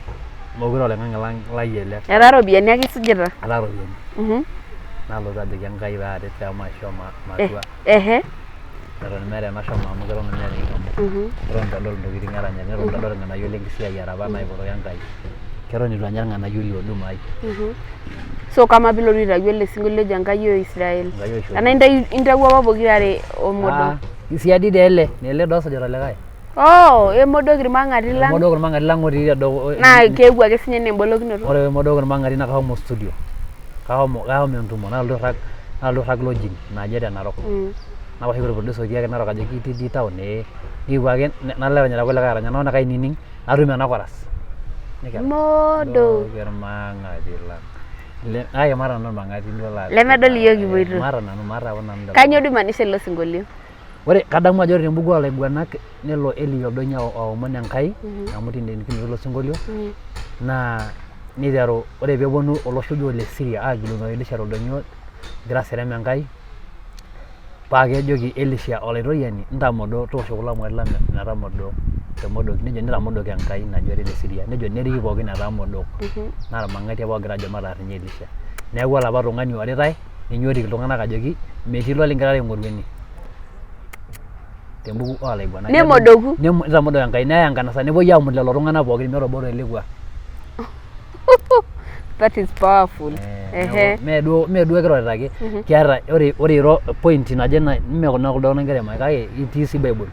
Speaker 1: mekure aa oloing'ang'e lang lai ele.
Speaker 2: Etaa iropiyiani ake isujita?
Speaker 1: Etaa iropiyiani. Nalotu ajoki Enkai paaret pemaisho matua. Eton meeta enashomo amu keton meeta enikishomo. Eton itu adol intokitin eranyare, neton itu adol irng'anayio lenkisiayiare apa naipotoko Enkai. Keton itu anya irng'anayio liodumu ai.
Speaker 2: So kamaa piilotu aitayu ele sinkolio oji Enkai o Israel?
Speaker 1: Enkai o Israel.
Speaker 2: Enaa intawuo apa pokirare omodok?
Speaker 1: Ah, siadi dee ele, ele doo osujita olikae.
Speaker 2: Oh, emodok irmang'ati lang.
Speaker 1: Emodok irmang'ati lang otii tedukuya.
Speaker 2: Naa keeku ake sinye enaa embolokinoto.
Speaker 1: Ore emodok irmang'ati naa kashomo studio. Kashomo entumo nalotu airrag, nalotu airrag lodging naaji te Narok. Naoshoki olproducer otii ake Narok ajoki itii dii town ee. Nikipuo ake nalo aranyaki kulikae aranya naton ake ainining natum ena chorus. Nikirany.
Speaker 2: Modo.
Speaker 1: Irmang'ati lang. Kake maata nanu ormang'ati duo laa
Speaker 2: Lemedol iyiook ipoito.
Speaker 1: Maata nanu, maata apa nanu lelo.
Speaker 2: Kainyoo duo imaanisha ilo sinkolio?
Speaker 1: Ore kadamu ajo ore tembuku oolaiguanak nelo Eli oldonyio aomon Enkai amu tine kinoto ilo sinkolio naa niteru ore peeponu olosho oji ole Syria aagilunore Elisha toldonyio egira aserem Enkai paa kejoki Elisha olaitoriani ntamodo toosho kulo mang'ati lang metamodo temodoki nejo nitamodok Enkai naji ore le Syria nejo neriki pookin etaa modok naa irmang'ati apa oogira ajo mataar ninye Elisha. Neeku olapa tung'ani ooritae ninye orik iltung'anak ajoki metii ilo lingirara aing'oru ene tembuku oolaiguanak.
Speaker 2: Nemodoku.
Speaker 1: Nitamodok Enkai neya enkanasa nepuoi aamut lelo tung'anak pookin metoboro elekua.
Speaker 2: That is powerful.
Speaker 1: Ehe. Mee duo mee duo kirorita ake kiata ore ore iro point naje na mme kuna kuldo nigira aimaki kake itii sii Bible.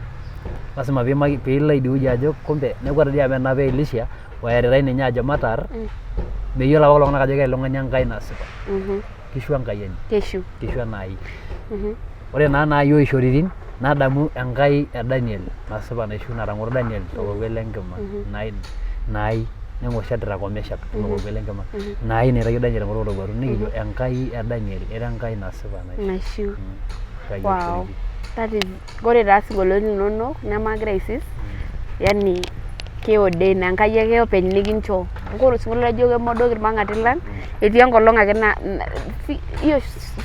Speaker 1: Lasima piimaki piilo idie wueji ajo kumbe neeku ore dii apa ena pa Elisha oeritae ninye ajo mataar meyiolo apa kulo tung'anak ajo keeta ele tung'ani Enkai nasipa. Kishu Enkai enye.
Speaker 2: Kishu.
Speaker 1: Kishu ena ai. Ore naa naai oishoritin nadamu Enkai e Daniel nasipa naishu natang'oro Daniel tolokwe le nkima naai neng'or Shadrack o Meshak tolokwe le nkima naai naitayio Daniel tenkutuk olowuaru nikijo Enkai e Daniel ira Enkai nasipa naishu.
Speaker 2: Naishu.
Speaker 1: Enkai
Speaker 2: Wow.
Speaker 1: oishoritin.
Speaker 2: That is ore taa sinkolioitin linonok nemagira aisis yani keordain Enkai ake openy nikincho. Amu ore osinkolio laijo kemodok irmang'ati lang etii enkolong ake na hiyo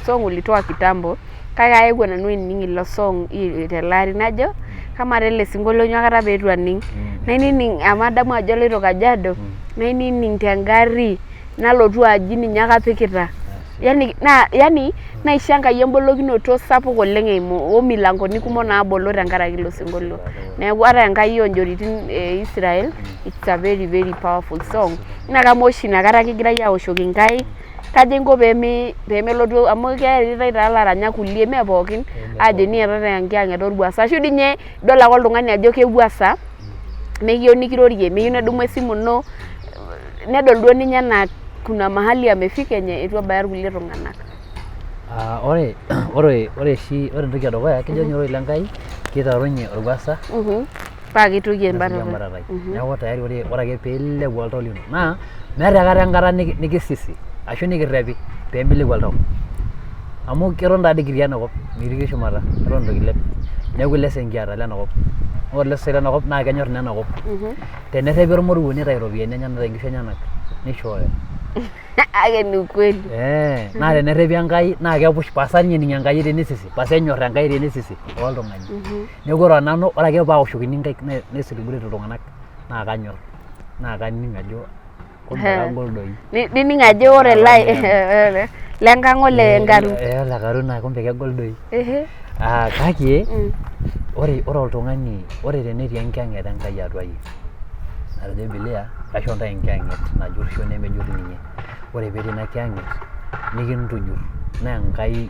Speaker 2: song ulitoa kitambo kake ayewuo nanu ainining ilo song tele ari najo kamaa taa ele sinkolio nyoo aikata pee eitu aning. Nainining amu adamu ajo aloito Kajiado nainining tengarri nalotu aji ninye ake apikita. Yani naa yani naisho Enkai embolokinoto sapuk oleng eimu omilangoni kumok naabolo tenkaraki ilo sinkolio. Neeku ata Enkai onjoritin e Israel it's a very very powerful song naa kamaa oshi inakata kigirai aoshoki inkaik kajo inko pemelotu amu keeritai taa ilaranyak kulie mee pookin aajo eniatata enkiyang'et orwuasa ashu dii ninye idol ake oltung'ani ajo kewuasa meyieu nikirorie meyieu nedumu esimu ino nedol duo ninye enaa kuna mahali amefika enye eitu ebaya irkulie tung'anak.
Speaker 1: Ah, ore ore ore oshi ore entoki edukuya kejo ninye ororei le Nkai kiterunye orwuasa
Speaker 2: Paa kitoki
Speaker 1: nesuju
Speaker 2: embatatai.
Speaker 1: embatatai. Neeku tayari ore ore ake piilepu oltau lino naa meeta aikata enkata nikisisi ashu nikirrepi pee milepu oltau amu keton taadii kitii enakop mikitii shumata eton itu kilep neeku lesen kiata lenakop. Ore lesen lenakop naa kenyorr naa enakop. Tenerrepi ormoruo nitayu iropiyiani enyenak nitayu inkishu enyenak nishooyo.
Speaker 2: Kake ni ukweli.
Speaker 1: Eh, naa tenerrepi Enkai naa kepush pasa ninye ening Enkai tenisisi pasa enyorr Enkai tenisisi oltung'ani. Neeku ore nanu ore ake paaoshokini inkaik naiselebrate iltung'anak naa kanyorr naa kaning ajo kumbe kagol doi.
Speaker 2: Nining ajo ore ele lenkang ole Nkaru.
Speaker 1: Eh, ole Karu naa kumbe kegol doi. Ah, kake ore ore oltung'ani ore tenetii enkiyang'et Enkai atua iyie natejo Bibilia kaisho intae enkiyang'et najurrisho nemejurr ninye. Ore petii ina kiyang'et nikintujurr naa Enkai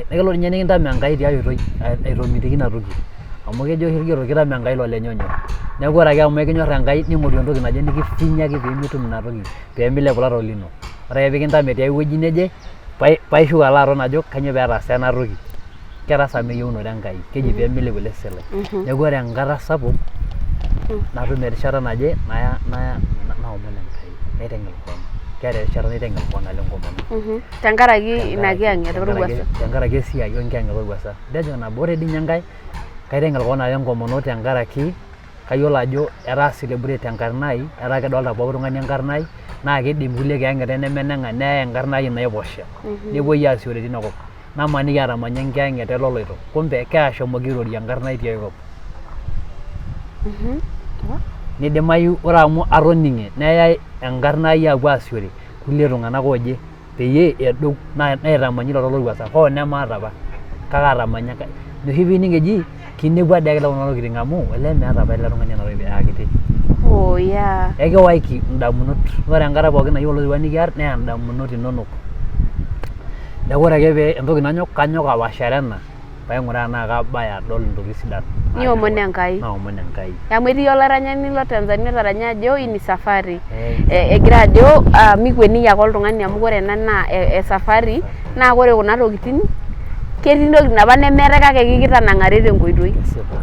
Speaker 1: kelo ninye nikintame Enkai tiai oitoi aitomitiki ina toki amu kejo oshi irkigerot kitame Enkai ilo lenye onyorr. Neeku ore ake amu ekinyorr Enkai ning'oru entoki naje nikifinyaki pee mitum ina toki pee milep ilo tau lino. Ore ake pee kintame tiai wueji neje paa ishuko alo aton ajo kainyoo pee etaasa ena toki. Ketaasa amu eyieunoto Enkai, keji pee milep ele sesen lai. Neeku ore enkata sapuk natum erishata naje naomon Enkai naiteng'el koon. Keeta erishata naiteng'el koon alo enkomono.
Speaker 2: Tenkaraki ina kiyang'et orwuasa.
Speaker 1: Tenkaraki esiai wenkiyang'et orwuasa. Nejo nabo ore dii ninye enkae kaiteng'el koon alo enkomono tenkaraki kayiolo ajo etaa celebrate enkarna ai etaa kedolta pooki tung'ani enkarna ai naa kidim kulie kiyang'eta nemeneng'a neyae enkarna ai enaiposha nepuoi aasiore tina kop namaniki atamanya enkiyang'et ele oloito kumbe keashomoki airorie enkarna ai tiai kop. Nidimayu ore amu atoning'e neyae enkarna ai aapuo aasiore kulie tung'anak ooje peyie edou naitamanyi ilo lowuasa hoo nemaata apa kake atamanya ina oshi piining eji kinepua dii ake kuna tokitin amu olee meeta apa ele tung'ani ena toki aa kiti.
Speaker 2: Oh yeah.
Speaker 1: Ekiwaiki indamunot ore enkata pookin nayieu olorua nikiarr neya indamunot inonok. Neeku ore ake pee entoki nanyok kanyok apaashare ena paing'uraa tenaa kabaya adol intokitin sidan.
Speaker 2: Niomon Enkai.
Speaker 1: Naomon Enkai.
Speaker 2: Amu etii olaranyani le Tanzania otaranya ajo hii ni safari. Egira ajo mikueniki ake oltung'ani amu ore ena naa esafari naa ore kuna tokitin Ketii intokitin apa nemeetae kake kikitanang'are tenkoitoi.
Speaker 1: Kesipa.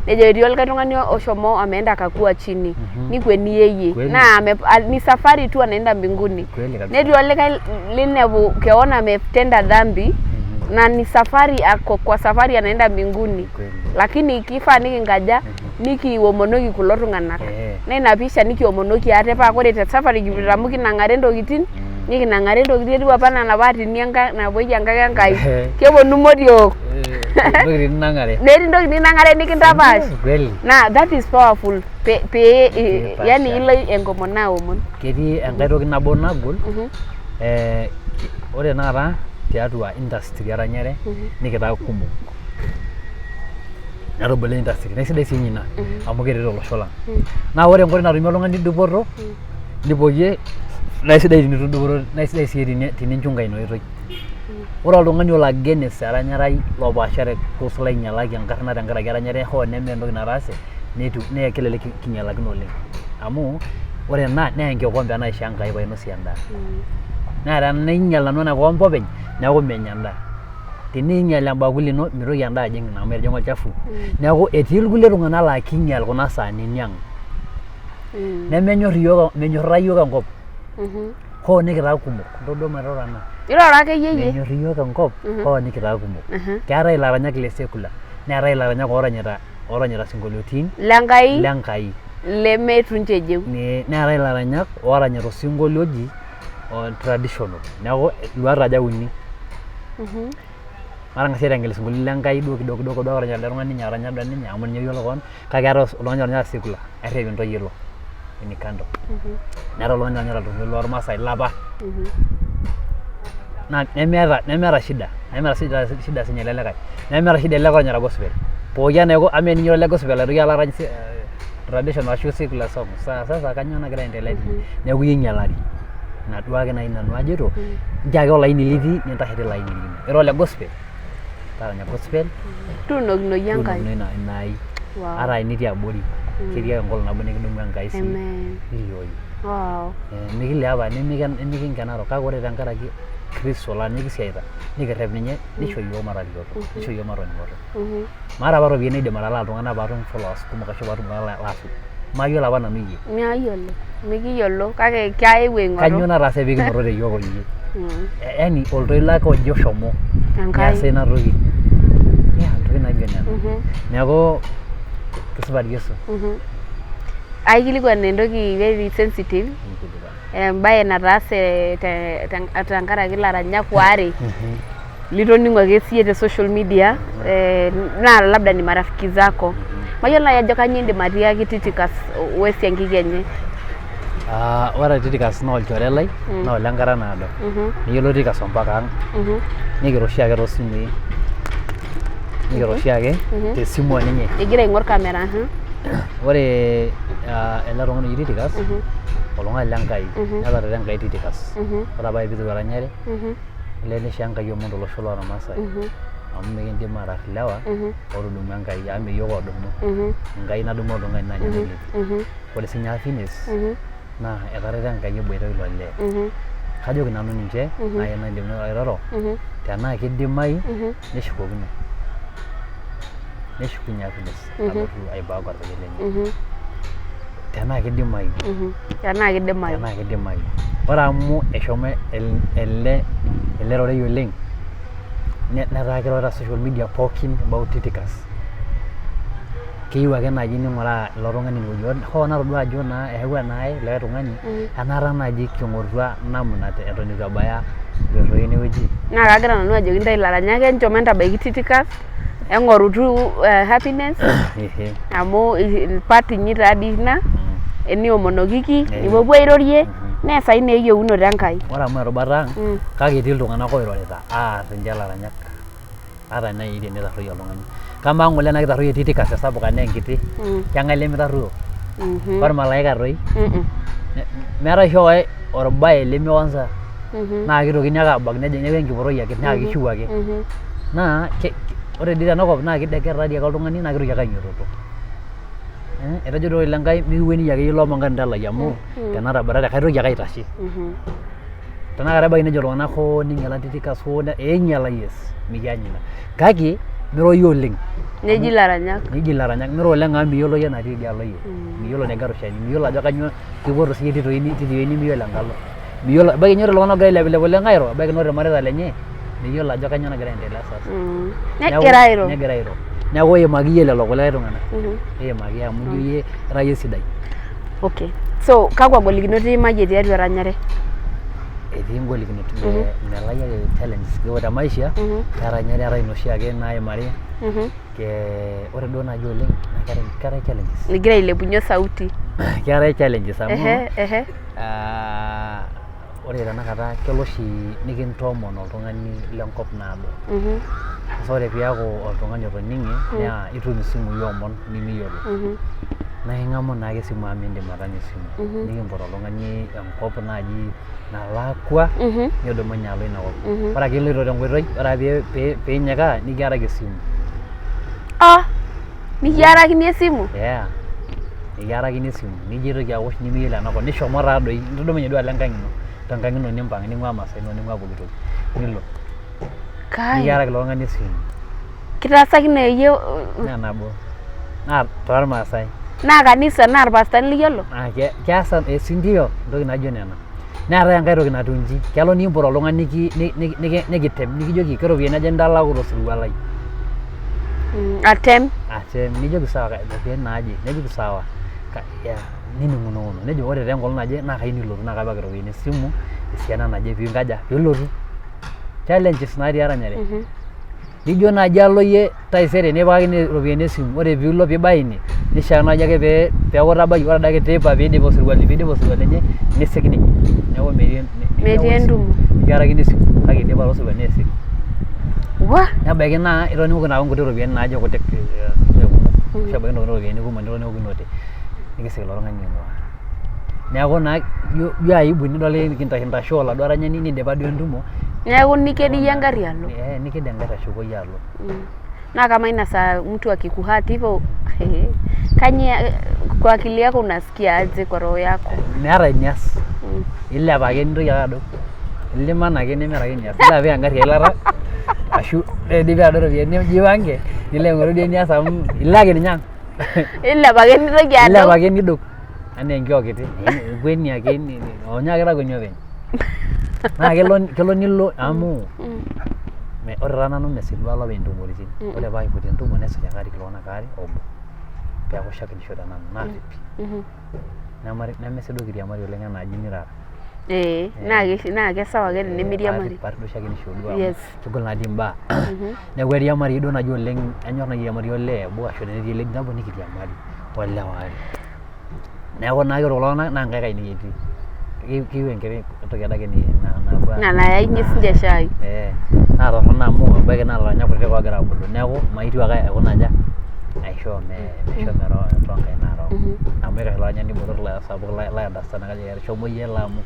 Speaker 2: Nejo etii olikae tung'ani oshomo ameenda akakua chini nikweni yeye
Speaker 1: Kweli.
Speaker 2: naa ni safari tu anaenda mbinguni.
Speaker 1: Kweli kabisa.
Speaker 2: Netii olikae linepu keon ametenda dhambi na ni safari ako kwa safari anaenda mbinguni.
Speaker 1: Kweli.
Speaker 2: Lakini kifaa nikinkaja nikiomonoki kulo tung'anak. Naa ina pisha nikiomonoki ate paa ore te safari kipoito amu kinang'are intokitin nikinang'are intokitin etiu apa anaa enapa atini napuoi enkang Enkai keponu motiok.
Speaker 1: Intokitin ninang'are.
Speaker 2: Netii intokitin ninang'are nikintapaash.
Speaker 1: Kweli.
Speaker 2: Naa that is powerful pee
Speaker 1: Peepaasha.
Speaker 2: yani ilo enkomono aomon.
Speaker 1: Ketii enkae toki nabo nagol, ore tenakata tiatua industry eranyare nikitaa kumok. Netubula industry naa sidai sii ninye ina amu keret olosho lang. Naa ore enkoitoi natumie oltung'ani dupoto nipoyie naa isidai tenitum dupoto naa isidai sii teninchunga ina oitoi. Ore oltung'ani olo against eranyare lopaashare kuhusu lainyialaki enkarna tenkaraki eranyare hoo nemeeta entoki nataase netu naa kelelek kinyialakino oleng. Amu ore ena naa enkikombe naishoo Enkai painosie endaa. Naa tenainyial nanu ena kikombe openy neeku menya endaa. Teniinyial embakuli ino mitoki endaa ajing ina amu etijing'a olchafu. Neeku etii irkulie tung'anak laa kiinyial kuna saanini ang. Nemenyorr iyiok menyorraa iyiok enkop hoo nikitaa kumok. Ntodua mairoro ena.
Speaker 2: Iroro akeyie iyie.
Speaker 1: Menyorr iyiok enkop hoo nikitaa kumok. Keetae ilaranyak le secular neetae ilaranyak ooranyita ooranyita isinkolioitin
Speaker 2: Lenkai
Speaker 1: le Nkai.
Speaker 2: Lemeitu ninche ejeu.
Speaker 1: Neetae ilaranyak ooranyita osinkolio oji traditional. Neeku iluat aja uni. Matang'as aiteng'el isinkolioitin le Nkai duo kidogo kidogo duo orany elde tung'ani ninye aranya duo ninye amu ninye oyiolo koon kake keetae oltung'ani oranyita secular airrep intoyie ilo ini kando. Neetae oltung'ani oranyita oltoilo lormaasai lapa naa nemeeta shida nemeeta shida siinye ele likae nemeeta shida ele oranyita gospel pooki enaiko amaa eninyia ole gospel aitoki alo arany traditional ashu secular song sasa kanyoo nagira aendelea tine neeku iyie oinyialari ina duake naaji nanu ajoito nchoo ake olaini litii nintashe tilo aini lino ira ole gospel taranya gospel.
Speaker 2: Tuunokinoyu Enkai.
Speaker 1: Tuunokinoyu ina ai.
Speaker 2: Wow.
Speaker 1: Ata enitii abori ketii ake enkolong nabo nikidumu Enkai sii
Speaker 2: Amen.
Speaker 1: niliooyie.
Speaker 2: Wow.
Speaker 1: Mikilepa nimikinkenaro kake ore tenkaraki Kristo laa ninye kisiaita nikirrep ninye nisho iyiook matarikito nisho iyiook matoning'oto. Maata apa iropiyiani naidim atalaa iltung'anak paatum followers kumok ashu paatum iltung'anak laasuj. Mayiolo apa nanu iyie.
Speaker 2: Mayiolo, mikiyiolo kake kaewuo aing'oru.
Speaker 1: Kanyoo nataase pee kinotote iyiook o iyie? Yaani oltoilo ake oji oshomo
Speaker 2: Enkai.
Speaker 1: Neasa ina toki. Yeah, ntokitin naijo nena. Neeku kisupat Yesu.
Speaker 2: Aikilikuan entoki very sensitive embaye nataase tenkaraki ilaranyak waare litoning'o ake siiyie te social media naa labda ni marafiki zako. Mayiolo naaji ajo kanyoo indim atiaki Titikas o esiankiki enye.
Speaker 1: Ah, ore Titikas naa olchore lai naa ole nkata naado. Neyiolo Titikas ompaka ang. Nikiro oshiake toosimui. Nikiro oshiake tesimu oninye.
Speaker 2: Igira aing'or camera.
Speaker 1: Ore ele tung'ani oji Titikas, oltung'ani le Nkai, netareto Enkai Titikas. Ore apa piiteru eranyare, olee neishoo Enkai omon tolosho lormaasai. Amu mikiindim atarr ilewa ootudumua Enkai amu mee iyiok oodumu. Enkai nadumu oltung'ani naa ninye nailepie. Ore siinye Happiness naa etareto Enkai eboita oilo lee. Kajoki nanu ninche naaji enaidim airoro tenaa kidimayu neshukokino. Neshukunye Happiness alotu aiback orpayian lenye. Tenaa kidimayu.
Speaker 2: Tenaa kidimayu.
Speaker 1: Tenaa kidimayu. Ore amu eshomo ele ele rorei oleng netaa kirorita social media pookin about Titikas. Keyieu ake naaji ning'uraa ilo tung'ani inewueji hoo natodua ajo naa eyawua ena ae likae tung'ani enaata naaji king'orutua namna eton eitu ebaya ilo enewueji.
Speaker 2: Naa kagira nanu ajoki intae ilaranyak enchom entabaiki Titikas eng'orutu Happiness amu part inyi taadii ina eniomonokiki nipuopuo airorie naa esai naa eyieunoto Enkai.
Speaker 1: Ore amu erubata ang kake etii iltung'anak oirorita aar ninche ilaranyak ata naaji tenitarruoyie oltung'ani. Kamaa ng'ole tenaa kitarruoyie Titikas esapuk enaa enkiti keng'ae lemitarruo? Ormalaika toi? Meetae oshi orbae lemionza naa kitokini ake abak neeku enkiporoi ake naa kishiu ake. Naa ore dii tenakop naa kidekera dii ake oltung'ani naa kitoki ake ainyototo. Etejo doi ilo Enkai mikiwueniyie akeyie ilo omongo talai amu tenatabatate kaitoki ake aitashe. Tenakata ebaiki nejo iltung'anak hoo ning'iala Titicus hoo eing'iala yes mikiany ina. Kake miro iyie oleng.
Speaker 2: Neji ilaranyak.
Speaker 1: Neji ilaranyak miro oleng amu miyiolo iyie enatii idialo iyie. Miyiolo enegira rushani, miyiolo ajo kanyoo kipoto siyie tito nimiyiolo enkalo. Miyiolo ebaiki ninye ore iltung'anak oogira ailepilep oleng airo ebaiki naa ore irmareita lenye miyiolo ajo kanyoo nagira aendelea sasa.
Speaker 2: Negira airo.
Speaker 1: Negira airo. Neeku iimaki iyie lelo kulikae tung'anak. Iimaki amu ijo iyie ira iyie sidai.
Speaker 2: Okay. So kakwa golikinot iimayie tiatua eranyare?
Speaker 1: Etii ingolikinot melayu ake challenges te maisha eranyare eetae inoshi ake naimari. Ore duo naaji oleng naa keetae challenges.
Speaker 2: Igira ailepunye sauti.
Speaker 1: Keetae challenges amu ore tenakata kelo oshi nikintoomon oltung'ani lenkop naado. Sasa ore piaku oltung'ani otoning'e naa itum isimui oomon nimiyiolo. Naa ing'amu naake esimu amu miindim atanya esimu. Nikimpot oltung'ani enkop naaji nalakua nidumunye alo ina kop. Ore ake iloito tenkoitoi ore ake piinyikaa nikiaraki esimu.
Speaker 2: Ah! Nikiarakini esimu?
Speaker 1: Yeah. Nikiarakini esimu nijo aitoki awosh nimiyiolo enakop nishomo taa doi nitudumunye duo alo enkang ino tenkang ino nimpang ning'ua imasaa inonok ning'ua pooki toki nilo.
Speaker 2: Kai.
Speaker 1: Nikiaraki ilo tung'ani esimu.
Speaker 2: Kitaasakine iyie?
Speaker 1: Naa nabo naa tormaasai.
Speaker 2: Naa kanisa naa irpastani liyiolo?
Speaker 1: Naa keasa sindio entoki naijo nena. Neetae enkae toki natiu inji, kelo nikimpot oltung'ani nikitem nikijoki keropiyiani aja intalaku tosirua lai.
Speaker 2: Atem.
Speaker 1: Atem nijoki sawa iropiyiani naaje, nejoki sawa nining'unono nejo ore taa enkolong naje naa kayieu nilotu naa kapikaki iropiyiani esimu esiana naje piinkaja piilotu. Challenges natii eranyare. Nijo naaji alo iyie taisere nikipikakini iropiyiani esimu ore piilo piibaya ine nishaa naaji ake pee peeku itabayie ore adake teipa piidip osirua piidip osirua lenye nisik ninye neeku metii
Speaker 2: Metii entumo.
Speaker 1: Nikiarakini esimu kake idipa taa osirua niisik.
Speaker 2: Wah!
Speaker 1: Nebaiki naa itoning'okine ake nkuti ropiyiani naajo kutik mee kumok ashu ebaiki nitoningo iropiyiani kumok nitoning'okinote nikisik ilo tung'ani aing'ua. Neeku naa ijo aibu nidol intashoo oladuo aranyani nindipa duo entumo.
Speaker 2: Neeku niked iyie engarri alo.
Speaker 1: Eh, niked engarri ashuko iyie alo.
Speaker 2: Na kama ina saa mtu akikuhurt hivyo kanyie kwa akili yako unasikia aje kwa roho yako?
Speaker 1: Meeta enias. Ilep ake nintoki ake adou. Iliman ake nemeeta ake enias. Ilo apik engarri eilata ashu eidipi atadou iropiyiani nijipange nilo aing'oru duo enias amu ilo ake ninye ang'.
Speaker 2: Ilep ake nintoki
Speaker 1: Ilep
Speaker 2: adou.
Speaker 1: ake nidou enaa enkiok kiti. Ikweni ake onyo ake takwenia openy. Naa kelo nilo amu ore taa nanu mesej duo alo openy intumoritin. Ore pee aipotu entumo nesej ake arik iltung'anak aare obo peeku shakenisho te nanu naarrip. Nemesej duo kiriamari oleng enaa aji mirara.
Speaker 2: Ee, naa kesawa ake tenimiriamari.
Speaker 1: Paarip duo shakenisho duo amu kegol naa dii imbaa. Neeku airiamari duo naaji oleng, anyorr naaji airiamari olee obo ashu tenetii elady nabo nikiriamari olewa aare. Neeku naa ore kulo tung'anak naa inkaik ainei etii. Keyieu enkiti toki adake nabo
Speaker 2: Nayainye sininche shai.
Speaker 1: Ee, naa torrono amu ebaiki naa ilaranyak kutitik oogira aabulu neeku maitieu ake aikuna aja aisho meshomo toonkaik narook. Amu eikash olaranyani botor sapuk lai understand kajo shomo iyie elo amu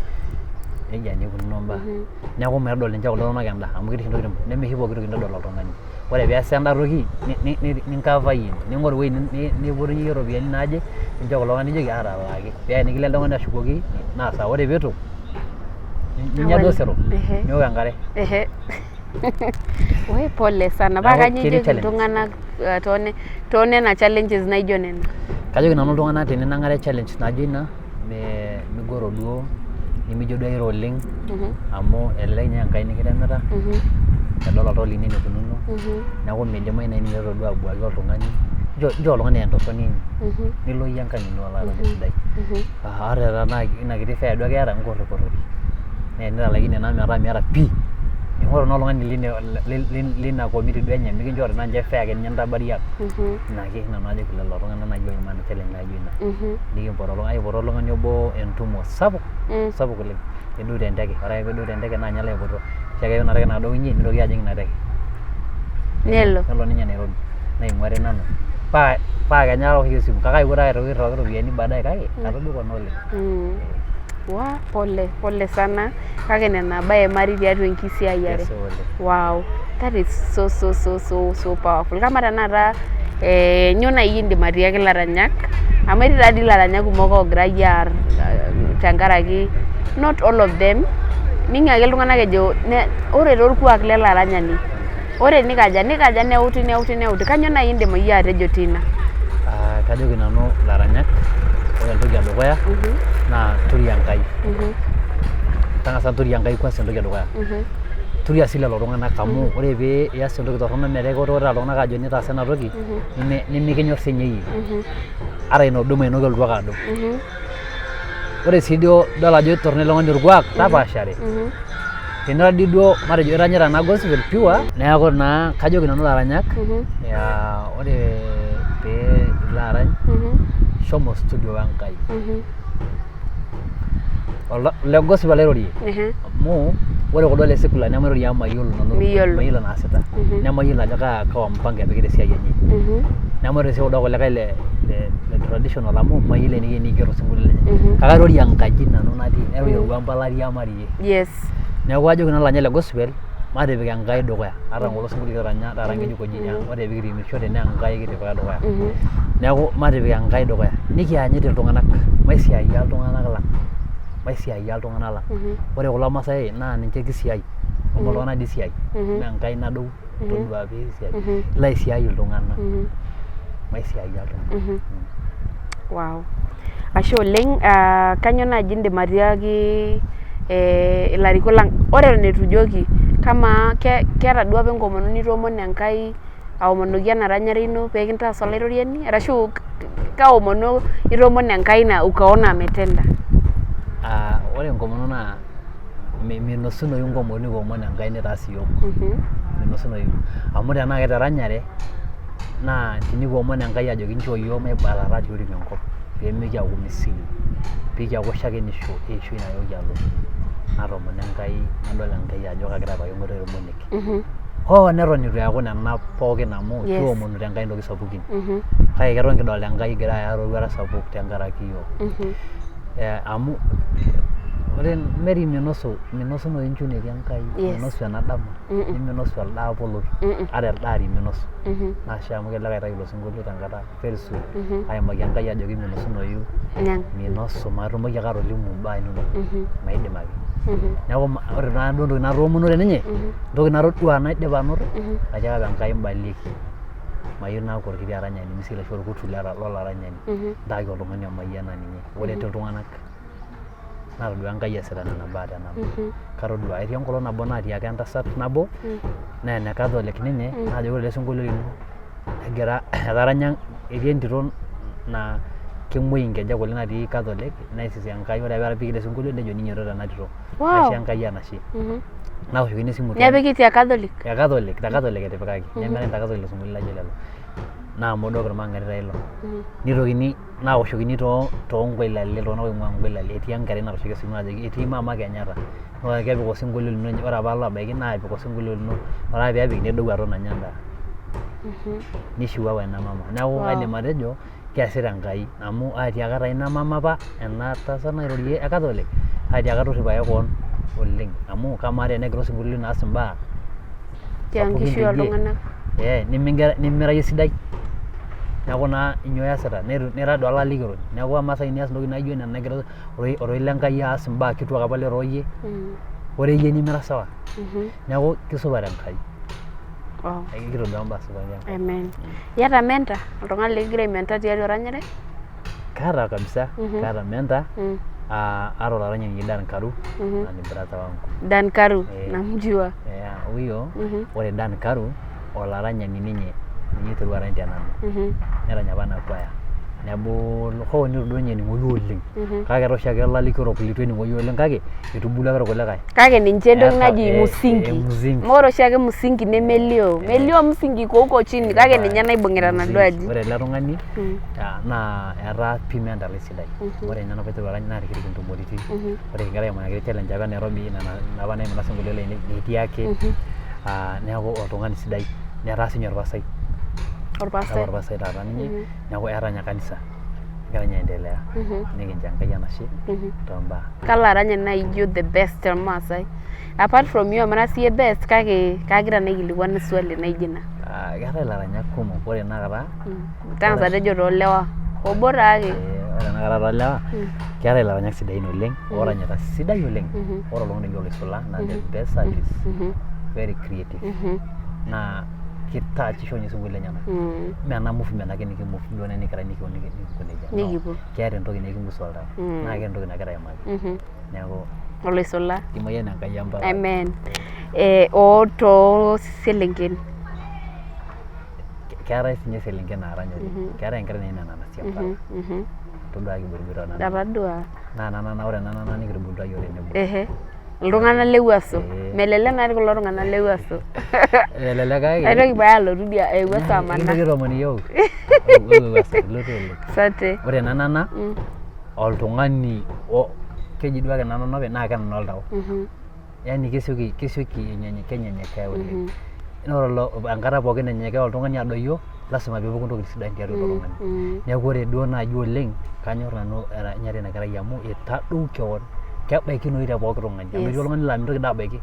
Speaker 1: nejia naa ikununo imbaa. Neeku metadol ninche kulo tung'anak enda amu ketii oshi intokitin neme oshi pooki toki intodol oltung'ani. Ore peesa enda toki ninkava iyie ning'oru ewueji nipotunyie iyie iropiyiani naaje nincho kulo tung'anak nijoki atalaaki pee tenikilo ele tung'ani ashukoki naa sawa ore peitu ninya duo osero niok enkare.
Speaker 2: Woi pole sana. Paa
Speaker 1: Neeku
Speaker 2: kanyoo
Speaker 1: ketii
Speaker 2: ijoki
Speaker 1: challenges.
Speaker 2: iltung'anak toonena challenges naijo nena?
Speaker 1: Kajoki nanu iltung'anak teninang'are challenge naijo ina migoro duo nimijo duo airo oleng amu elelek ninye aa Enkai nikitemita edol oltau lino enikununo neeku midimayu naaji ninteru duo abuaki oltung'ani nchoo oltung'ani eya entorroni enye nilo iyie enkang ino alo aton esidai. Ata tenaa ina kiti fare duo ake iyata nkorrikorrori naa tenitalaikine naa metaa miata pii ning'oru naa oltung'ani lina committee duo enye mikinchori naa ninche fare ake ninye ntabarie ang. Ina ake nanu ajoki lelo tung'anak naaji oimaa ina challenge naijo ina. Nikimpot aipoto oltung'ani obo entumo sapuk sapuk oleng nedou tenteke ore ake peedou tenteke naa ninye laipoto oshiake ina teke nadounye nitoki ajing ina teke.
Speaker 2: Nelo.
Speaker 1: Nelo ninye Nairobi naing'uari nanu paa paa kenya aoshoki esimu kake aewuo taa aitoki airriwaki iropiyiani baadaye kake atobiko naa oleng.
Speaker 2: Wah pole pole sana kake nena baa emari tiatua enkisiayiare.
Speaker 1: Kesipa oleng.
Speaker 2: Wow that is so so so so so powerful. Kamaa tenakata nyoo naaji indim atiaki ilaranyak amu etii taadii ilaranyak kumok oogirai aar tenkaraki not all of them. Ning ake iltung'anak ejo ore taa orkuak lele aranyani, ore nikaja nikaja neuti neuti neuti. Kainyoo naai indim iyie atejo tina?
Speaker 1: Kajoki nanu ilaranyak, ore entoki edukuya naa toria Enkai. Tang'asa toria Enkai kwanza entoki edukuya. Toria sii lelo tung'anak amu ore pee ias entoki torrono metaa ekituutaa iltung'anak aajo nitaasa ena toki nimikinyorr siinye iyie. Ata ina huduma ino kelotu ake adou. Ore sii duo idol ajo torrono ele tung'ani orkuak tapaashare. Tenira dii duo matejo iranyita ena gospel pure neeku naa kajoki nanu ilaranyak ore pee ilo arany shomo studio we Nkai. Le gospel airorie amu ore kuldo le secular nemairorie amu mayiolo nanu mayiolo enaasita nemayiolo ajo kaa mpango epikita esiai enye. Nemairorie sii kuldo kulikae le traditional amu mayiolo eniko teniger osinkolio lenye. Kake airorie enkaji nanu natii, nairorie orwamba lariamarie. Neeku ajoki nanu ilanyek le gospel matipik Enkai dukuya ata kulo sinkolioitin kitaranya taata ng'ejuk oji ore pee kitimishote naa Enkai kitipika dukuya. Neeku matipik Enkai dukuya nikianyit iltung'anak maisiayia iltung'anak lang, maisiayia iltung'anak lang. Ore kulo maasai naa ninche kisiai amu iltung'anak dii isiai mee Enkai nadou todua pee isiai ilo aisiai iltung'anak maisiayia iltung'anak.
Speaker 2: Wow. Ashe oleng. Kainyoo naaji indim atiaki ilarikok lang? Ore eton eitu ijoki, kamaa keeta duo apa enkomono nitoomono Enkai aomonoki ena ranyare ino pee kintaas olaitoriani arashu kaa omono itoomono Enkai na ukaona ametenda?
Speaker 1: Ore enkomono naa minosunoyu nkomono nikiomon Enkai nitaas iyiook. Minosunoyu. Amu tenaa keteranyare naa tenikiomon Enkai ajoki nchoo iyiook maibalata tioriong enkop pee mikiaku misili, pee kiaku shakenisho eishoi nayooki alotu. Natoomono Enkai nadol Enkai ajo kagira apikaki enkoitoi irmonek. Hoo neton eitu eaku nena pookin amu kiomonito Enkai ntokitin sapukin. Kake keton kidolita Enkai egira aya eroruata sapuk tenkaraki iyiook. Amu ore Mary minosu minosunoyu inchu netii Enkai, minosu ena dama, niminosu elde apa olotu, ata elde ari minosu. Naa ashe amu kelelek aitayu ilo sinkolio tenkata very soon aimaki Enkai ajoki minosunoyu, minosu matumoki ake atolimu imbaa inonok, maidim ake. Neeku ore naaduo entoki natoomono teninye, entoki natodua naidipa anoto, atiaka apa Enkai mbalieki mayieu naaku orkiti aranyani misil ashu orkutu lolaranyani, ntaaki oltung'ani omayiana ninye oret iltung'anak. Natodua Enkai easita nena baa tenanu. Katodua etii enkolong nabo naatiaka entasat nabo naa ene Catholic ninye najoki ore ele sinkolio lino egira etaranya etii entito naa kemuoi inkejek oleng natii Catholic neisisi Enkai ore pee epiki ele sinkolio nejo ninyototo ena tito. Naisho Enkai enashe. Naoshokini esimu.
Speaker 2: Nepiki tia Catholic?
Speaker 1: Te Catholic, te Catholic etipikaki. Nemerany te Catholic ilo sinkolio laijo lelo. Naa modook irmang'ati taa ilo. Nitokini naoshokini toonkoilali iltung'anak oing'ua nkoilali etii enkerai natooshoki esimu ajoki etii mama Kenyatta naa kepik osinkolio lino ore apa alo abaiki naapik osinkolio lino ore ake peepik nedou aton anya endaa nishiu apa ina mama neeku kaidim atejo keesita Enkai amu aatiaka taa ina mama apa ena tasat nairorie e Catholic atiaka torripo ake koon oleng amu kamaa tenegira osinkolio lino aas imbaa
Speaker 2: Tenkishui
Speaker 1: sapukin teidie
Speaker 2: oltung'anak.
Speaker 1: Nimira iyie sidai neeku naa nyoo iyasita nira doi olalikioroni neeku amaa sai tenias entoki naijo ina negira ororei le Nkai aas imbaa kituak apa liroro iyie ore iyie nimira sawa neeku kisupat Enkai. Ekitodua imbaa supati Enkai.
Speaker 2: Amen. Iyata mentor, oltung'ani likigira ai mentor tiatua eranyare?
Speaker 1: Kaata kabisa, kaata mentor ata olaranyani Dan Karu naa ni brother wangu.
Speaker 2: Dan Karu, namjua.
Speaker 1: Huyo ore Dan Karu olaranyani ninye, ninye oiterua arany te nanu. Nerany apa ena kwaya. Nebulu hoo neitu duo ninye ening'oyu oleng. Kake etaa oshiake olalikiorok leitu ening'oyu oleng kake etubulua ake irkulikae.
Speaker 2: Kake ninche entoki naji msingi.
Speaker 1: Msingi.
Speaker 2: Amu ore oshiake msingi nemelio. Melio msingi iko huko chini kake ninye naibung'ita enaduo aji.
Speaker 1: Ore ele tung'ani naa etaa pii mentor lai sidai. Ore ninye apa aiteru arany naarikiriki intumoritin. Ore kigira aimaa challenge apa e Nairobi nena apa naimina isinkolioitin lainei etii ake. Neeku oltung'ani sidai netaa sii ninye orpastai.
Speaker 2: Orpastai.
Speaker 1: Orpastai taata ninye neeku eeta ninye kanisa egira ninye aendelea nikincho Enkai enashe toombaa.
Speaker 2: Kalo aranyani naaji ijo the best tormaasai? Apart from you amu ira siiyie best kake kagira naa aikilikuan swali naijo ina.
Speaker 1: Keetae ilaranyak kumok ore tenakata
Speaker 2: Tang'asa tejo toolewa obo taake.
Speaker 1: Ore tenakata toolewa keetae ilaranyak sidain oleng ooranyita sidai oleng. Ore oltung'ani oji Oloisula naa the best artist, very creative, naa kitachisho ninye isinkolioitin lenyenak. Mee ena movement ake nikimove duo nikira nikipuo nikinko nejia. No,
Speaker 2: Nikipuo.
Speaker 1: keeta entoki nikingusa oltau naa keeta entoki nagira aimaki. Neeku
Speaker 2: Oloisula.
Speaker 1: Kimayian Enkai empalai.
Speaker 2: Amen. Oo too selenken.
Speaker 1: Keetae sinye iselenken naarany oleng. Keetae enkerai naji Nana Siampala. Todua kiboitboita Nana.
Speaker 2: Atadua.
Speaker 1: Naa Nana, ore Nana nikitubulutua iyiook tenebo.
Speaker 2: Ehe. Iltung'anak le Wuaso.
Speaker 1: Eh.
Speaker 2: Melelek natii kulo tung'anak le Wuaso.
Speaker 1: Elelek kake.
Speaker 2: Aitoki pae alotu dia Ewuaso amana.
Speaker 1: Ekintoki aitoomon iyiook. Ewuaso, ilotu oleng.
Speaker 2: Asante.
Speaker 1: Ore Nana oltung'ani keji duake Nana openy naa kenana oltau. Yaani kesioki kenyenyekea oleng. Naa ore enkata pookin nanyenyekea oltung'ani adoyio, lasima peepuku intokitin sidan tiatua ilo tung'ani. Neeku ore duo naaji oleng, kanyor nanu eranyare ina kerai amu itadou kewon, kebaikinoyu te pooki tung'ani. Amu etii oltung'ani laa mintoki doi abaiki.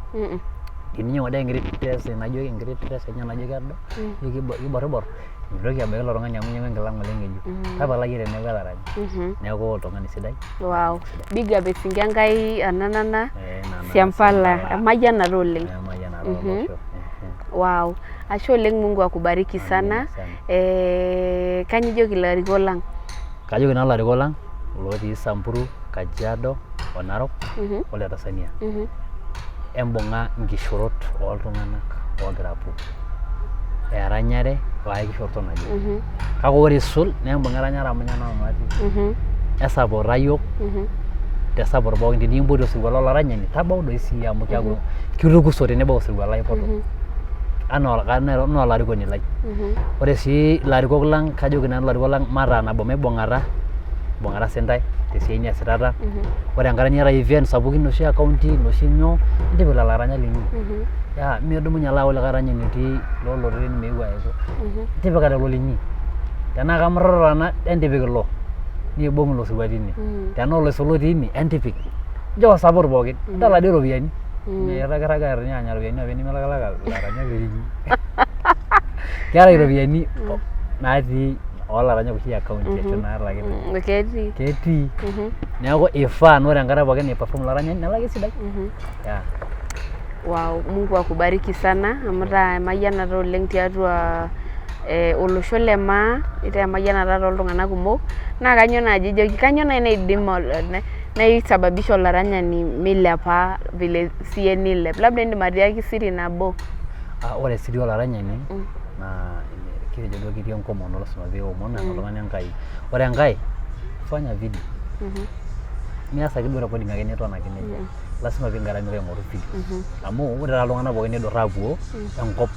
Speaker 1: Teninyang'u ade enkiti dress najo enkiti dress enye najo kedo, ijo kiborribor, mintoki abaiki ilo tung'ani amu inyang'ua enkila ng'ole ng'ejuk. Tapala iyie teneeku etaranya. Neeku oltung'ani sidai.
Speaker 2: Wow. Big up esinka Enkai ananana
Speaker 1: Eh, Nana
Speaker 2: Siampala.
Speaker 1: Siampala.
Speaker 2: Emayianata oleng.
Speaker 1: Emayianata olosho.
Speaker 2: Wow. Ashe oleng, Mungu akubariki sana.
Speaker 1: Amina sana.
Speaker 2: Kanyoo ijoki ilarikok lang?
Speaker 1: Kajoki nanu ilarikok lang lotii Samburu, Kajiado o Narok o le Tanzania. Embung'a inkishorot oltung'anak oogira apuku. Eranyare o ai kishoroto naje. Kake ore eisul naa embung'a eranyare amu ninye nanu natii. Esapota iyiook te support pookin, tenikimpoti osirua lolaranyani tabau doi siiyie amu keeku kitukuso tenebau osirua laipoto anaa olarikoni lai. Ore sii ilarikok lang, kajoki nanu ilarikok lang mataa nabo, maibung'ata, ibung'ata sintae tesiai niasitata. Ore enkata niata event sapukin inoshi e county inoshi nyoo, intipik lelo aranyak linyi. Midumunye alo ayau likae aranyani otii looloreren meeu aiko. Tipika lelo linyi. Tenaa kamurrata ena entipik ilo niibung ilo sirua tine. Tenaa oloisula otii ine entipik. Nchoo support pookin. Idol ajo iropiyiani. Mirragiraga atoni aanya iropiyiani openy nimilakilaka ilaranyak linyi. Keetae iropiyiani natii oolaranyak oshi e county ashu naalaki.
Speaker 2: Ketii.
Speaker 1: Ketii. Neeku ifaa naa ore enkata pookin naiperform ilo aranyani nelaki esidai. Yeah.
Speaker 2: Wow, Mungu akubariki sana amu itaa emayianata oleng tiatua olosho le maa, itaa emayianata toltung'anak kumok. Naa kanyoo naaji ijoki, kanyoo naaji naidim naisababisha olaranyani milepa vile siye nilep? Labda indim atiaki siri nabo.
Speaker 1: Ah, ore siri olaranyani naa kitejo duo ketii enkomono, lasima pee iomon oltung'ani Enkai. Ore enkae, fanya video. Mias ake duo recording ake niton ake nejia. Lasima pee ingaramika aing'oru video. Amu ore taata iltung'anak pookin nidurra aapuo enkop,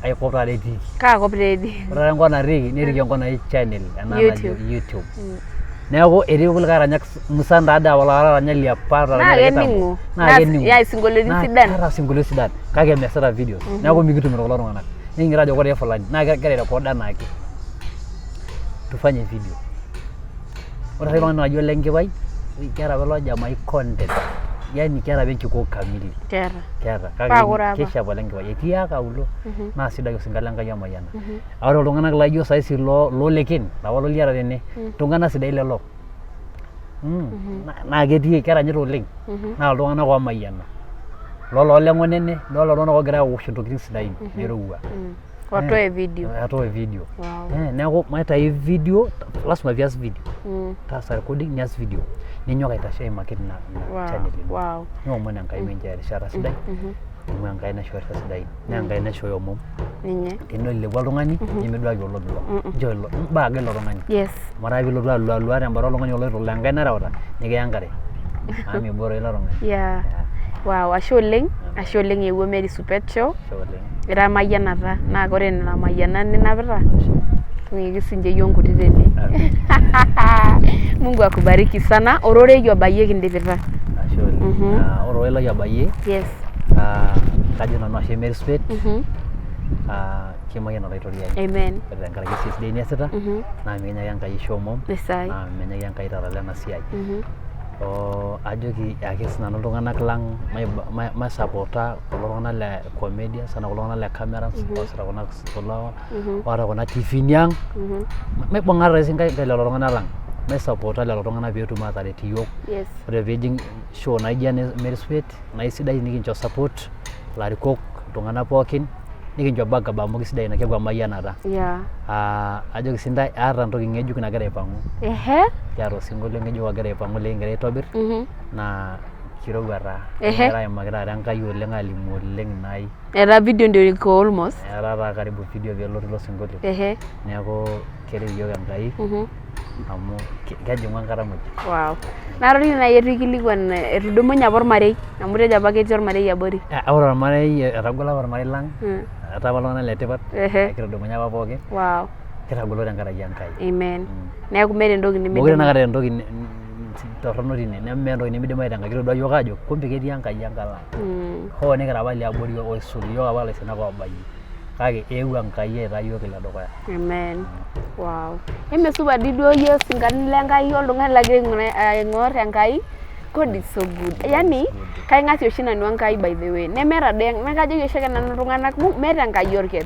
Speaker 1: ai kop taata etiiki.
Speaker 2: Kaa kop taa etii?
Speaker 1: Ore taata enkop natiiki netiiki enkop naji channel ena najo
Speaker 2: YouTube.
Speaker 1: YouTube. Neeku etii kulikae aranyak musan taadoi apa loolaranya liapa
Speaker 2: Naa kening'o.
Speaker 1: Naa kening'o.
Speaker 2: Naa isinkolioitin
Speaker 1: Naa
Speaker 2: sidan.
Speaker 1: keeta isinkolioitin sidan kake meesita videos. Neeku mikitumito kulo tung'anak. Nikigira ajo koree fulani naa kegira airecord anaake. Tufanye video. Ore sai oltung'ani laijo Ole Nkipai, keeta apa ilo jamai content. Yaani keeta apa enkikoo kamili.
Speaker 2: Keeta.
Speaker 1: Keeta.
Speaker 2: Paa
Speaker 1: Kake
Speaker 2: ore apa.
Speaker 1: keishapu Ole Nkipai. Etii ake aulo. Naa sidai osinka le Nkai Emayiana. Ore iltung'anak laijo saisi loo Leken, lapa loliata tene, iltung'anak sidain lelo. Naa ketii keranyita oleng. Naa iltung'anak oomayiana. Lolo Leng'onene, lolo tung'anak oogira aosh intokitin sidain nairowua.
Speaker 2: Watoe video.
Speaker 1: Atoe video.
Speaker 2: Wow.
Speaker 1: Neeku maitayu video, lasima pias video. Taasa recording nias video. Ninyok aitashe aimarket ina channel ino.
Speaker 2: Wow.
Speaker 1: Niomon Enkai mincho erishata sidai. Amu Enkai naisho erishata sidai. Naa Enkai naishooyo omom.
Speaker 2: Ninye.
Speaker 1: Tenelo oltung'ani nimiduaki olopilo. Nchoo ilo, mbaaga ilo tung'ani.
Speaker 2: Yes.
Speaker 1: Amu ore ake piilotu alualua tembata oltung'ani oloito laa Enkai nareuta nikiya enkare. Amu miboro ilo tung'ani.
Speaker 2: Yeah. Wow, ashe oleng, ashe oleng eewuo Mary Supet Show.
Speaker 1: Ashe oleng.
Speaker 2: Ira emayianata naa ore nena mayianat ninapita tung'uiki sinche iyiook nkuti tene. Mungu akubariki sana. Ororei obayie kindipita.
Speaker 1: Ashe oleng. Ah, ore ororei lai obayie
Speaker 2: Yes.
Speaker 1: ah, kajo nanu ashe Mary Supet. Ah, kimayian Olaitoriani.
Speaker 2: Amen.
Speaker 1: Ore tenkaraki esiai sidai niasita naa mikinyaki Enkai isho omom
Speaker 2: Esai.
Speaker 1: naa menyaki Enkai talala ena siai. Oo ajoki ake sinanu iltung'anak lang maisapota kulo tung'anak le comedians anaa kulo tung'anak le cameras oosita kuna kulo oota kuna tifini ang', maibung'a toi sinkae lelo tung'anak lang. Maisapota lelo tung'anak peetum aataret iyiook.
Speaker 2: Yes.
Speaker 1: Ore piijing show naijo ene Mary Suet naa isidai nikincho support ilarikok, iltung'anak pookin nikincho backup amu kisidai ina keeku emayianata. Ajoki sii intae aata entoki ng'ejuk nagira aipang'u. Kiata osinkolio ng'ejuk ogira aipang'u likigira aitobir naa kirowua taa. Kigira aimaki taata Enkai oleng alimu oleng ina ai.
Speaker 2: Etaa video ndio iko almost.
Speaker 1: Etaa taa karibu video peelotu ilo sinkolio. Neeku keret iyiook Enkai amu kejing'u enkata muj.
Speaker 2: Wow. Naa tolikioki naaji eitu aikilikuan etudumunye apa ormarei amu itejo apa ketii ormarei abori.
Speaker 1: Ore ormarei etagolo apa ormarei lang, etaa apa iltung'anak letipat, kitudumunye apa pookin.
Speaker 2: Wow.
Speaker 1: Kitagolo tenkaraki Enkai.
Speaker 2: Amen. Neeku meeta entoki
Speaker 1: Meekure
Speaker 2: nimidim.
Speaker 1: tenakata entoki torrono tine nemeeta entoki nimidimayu tenkai. Kitodua iyiook aajo kumbe ketii Enkai enkalo ang. Hoo nikira apa liabori oisul iyiook apa ilaisinak oobayie kake eewuo Enkai aitaa iyiook iledukuya.
Speaker 2: Amen. Wow. Emesupat dii duo iyie osinkani le Nkai oltung'ani lagira aing'or Enkai. God is so good. Yaani kaing'asie oshi nanu Enkai by the way. Nemeeta dii naa kajoki oshiake nanu iltung'anak meeta Enkai orker.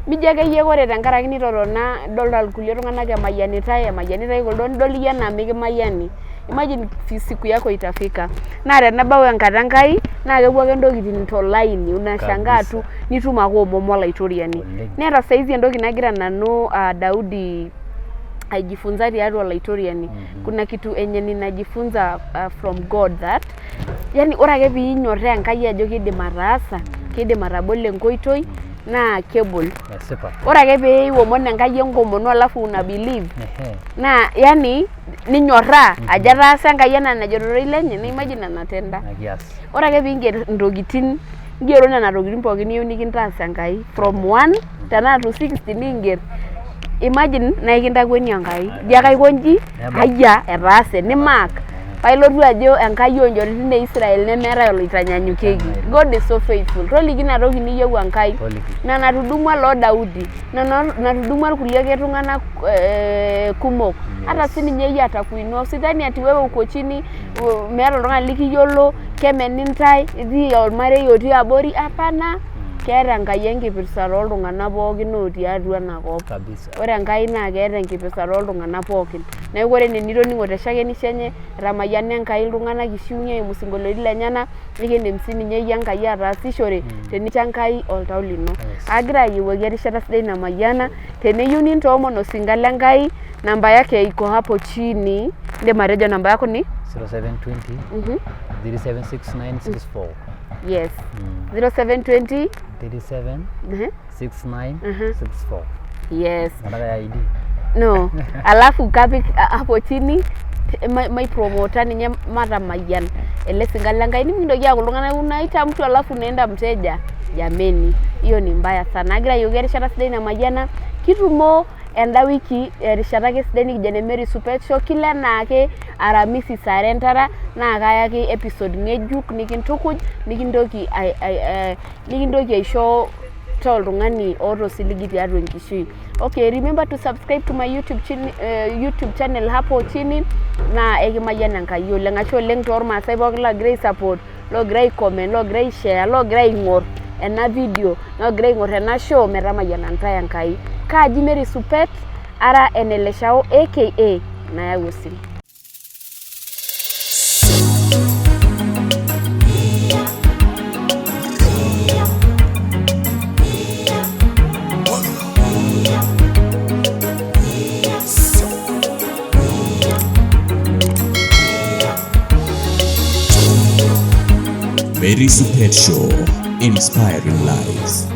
Speaker 2: Mijo akeyie ore tenkaraki nitotona idolta irkulie tung'anak emayianitai, emayianitai kuldo nidol iyie enaa mikimayiani. Imagine siku yako itafika. Naa tenebau enkata Enkai naa kepuo ake ntokitin tolaini unashangaa tu nitum ake omom olaitoriani. Neeta saizi entoki nagira nanu Daudi aijifunza tiatua olaitoriani. Kuna kitu enye ninajifunza from God that yani ore ake piinyorraa Enkai ajo kidim ataasa, kidim atabolo enkoitoi naa kebol.
Speaker 1: Esipa.
Speaker 2: Ore ake pee iomon Enkai enkomono alafu una believe naa yani ninyorraa ajo etaasa Enkai enaa enajo tororei lenye naa imagine anatenda. Ore ake piinger intokitin ngero nena tokitin pookin niyieu nikintaas Enkai from 1 tenaa to 60 niinger imagine naa ekintakueni Enkai ijo ake aiko inji ayia etaase nimark paa ilotu ajo Enkai oonchoritin e Israel nemeetae oloitanyanyukieki. God is so faithful. Toliki ina toki niyieu Enkai. Ina natudumua loo Daudi, ina natudumua irkulie ake tung'anak kumok. Hata sininye iyie atakuinua. Usidhani ati wewe uko chini meeta oltung'ani likiyiolo, kemeni intae, itii ormarei otii abori, hapana. Keeta Enkai enkipirta tooltung'anak pookin otii atua ena kop. Ore Enkai naa keeta enkipirta tooltung'anak pookin. Neeku ore enaa enitoning'o te shakenisho enye, etamayiana Enkai iltung'anak ishiunye eimu isinkolioitin lenyenak, nikindim sininye iyie Enkai ataasishore tenincho Enkai oltau lino. Agira ayiewuaki erishata sidai namayiana, teneyieu nintoomon osinka le Nkai, namba yake iko hapo chini, indim atejo namba yako ni?
Speaker 1: 0720 376964.
Speaker 2: Yes. 0720
Speaker 1: 37 6964.
Speaker 2: Yes.
Speaker 1: Nataka ID.
Speaker 2: No. Alafu kapik hapo chini maipromota ninye matamayian ele sinka le Nkai nimintoki aaku iltung'anak unaita mtu alafu unaenda mteja. Jameni, hiyo ni mbaya sana. Agira ayiewuaki erishata sidai namayiana. Kitumo enda wiki erishata ake sidai nikijo ene Mary Supet Show kila enaake Aramisi saa are entara naa kayaki episode ng'ejuk nikintukuj nikintoki aisho taa oltung'ani oota osiligi tiatua enkishui. Okay, remember to subscribe to my YouTube, YouTube channel hapo chini naa ekimayian Enkai oleng. Ashe oleng toormaasai pookin loogira ai support, loogira ai comment, loogira ai share, loogira aing'or ena video, loogira aing'or ena show metamayiana ntae Enkai. Kaaji Mary Supet ara Eneleshao aka Nayau Osim.
Speaker 3: Mary Supet Show, inspiring lives.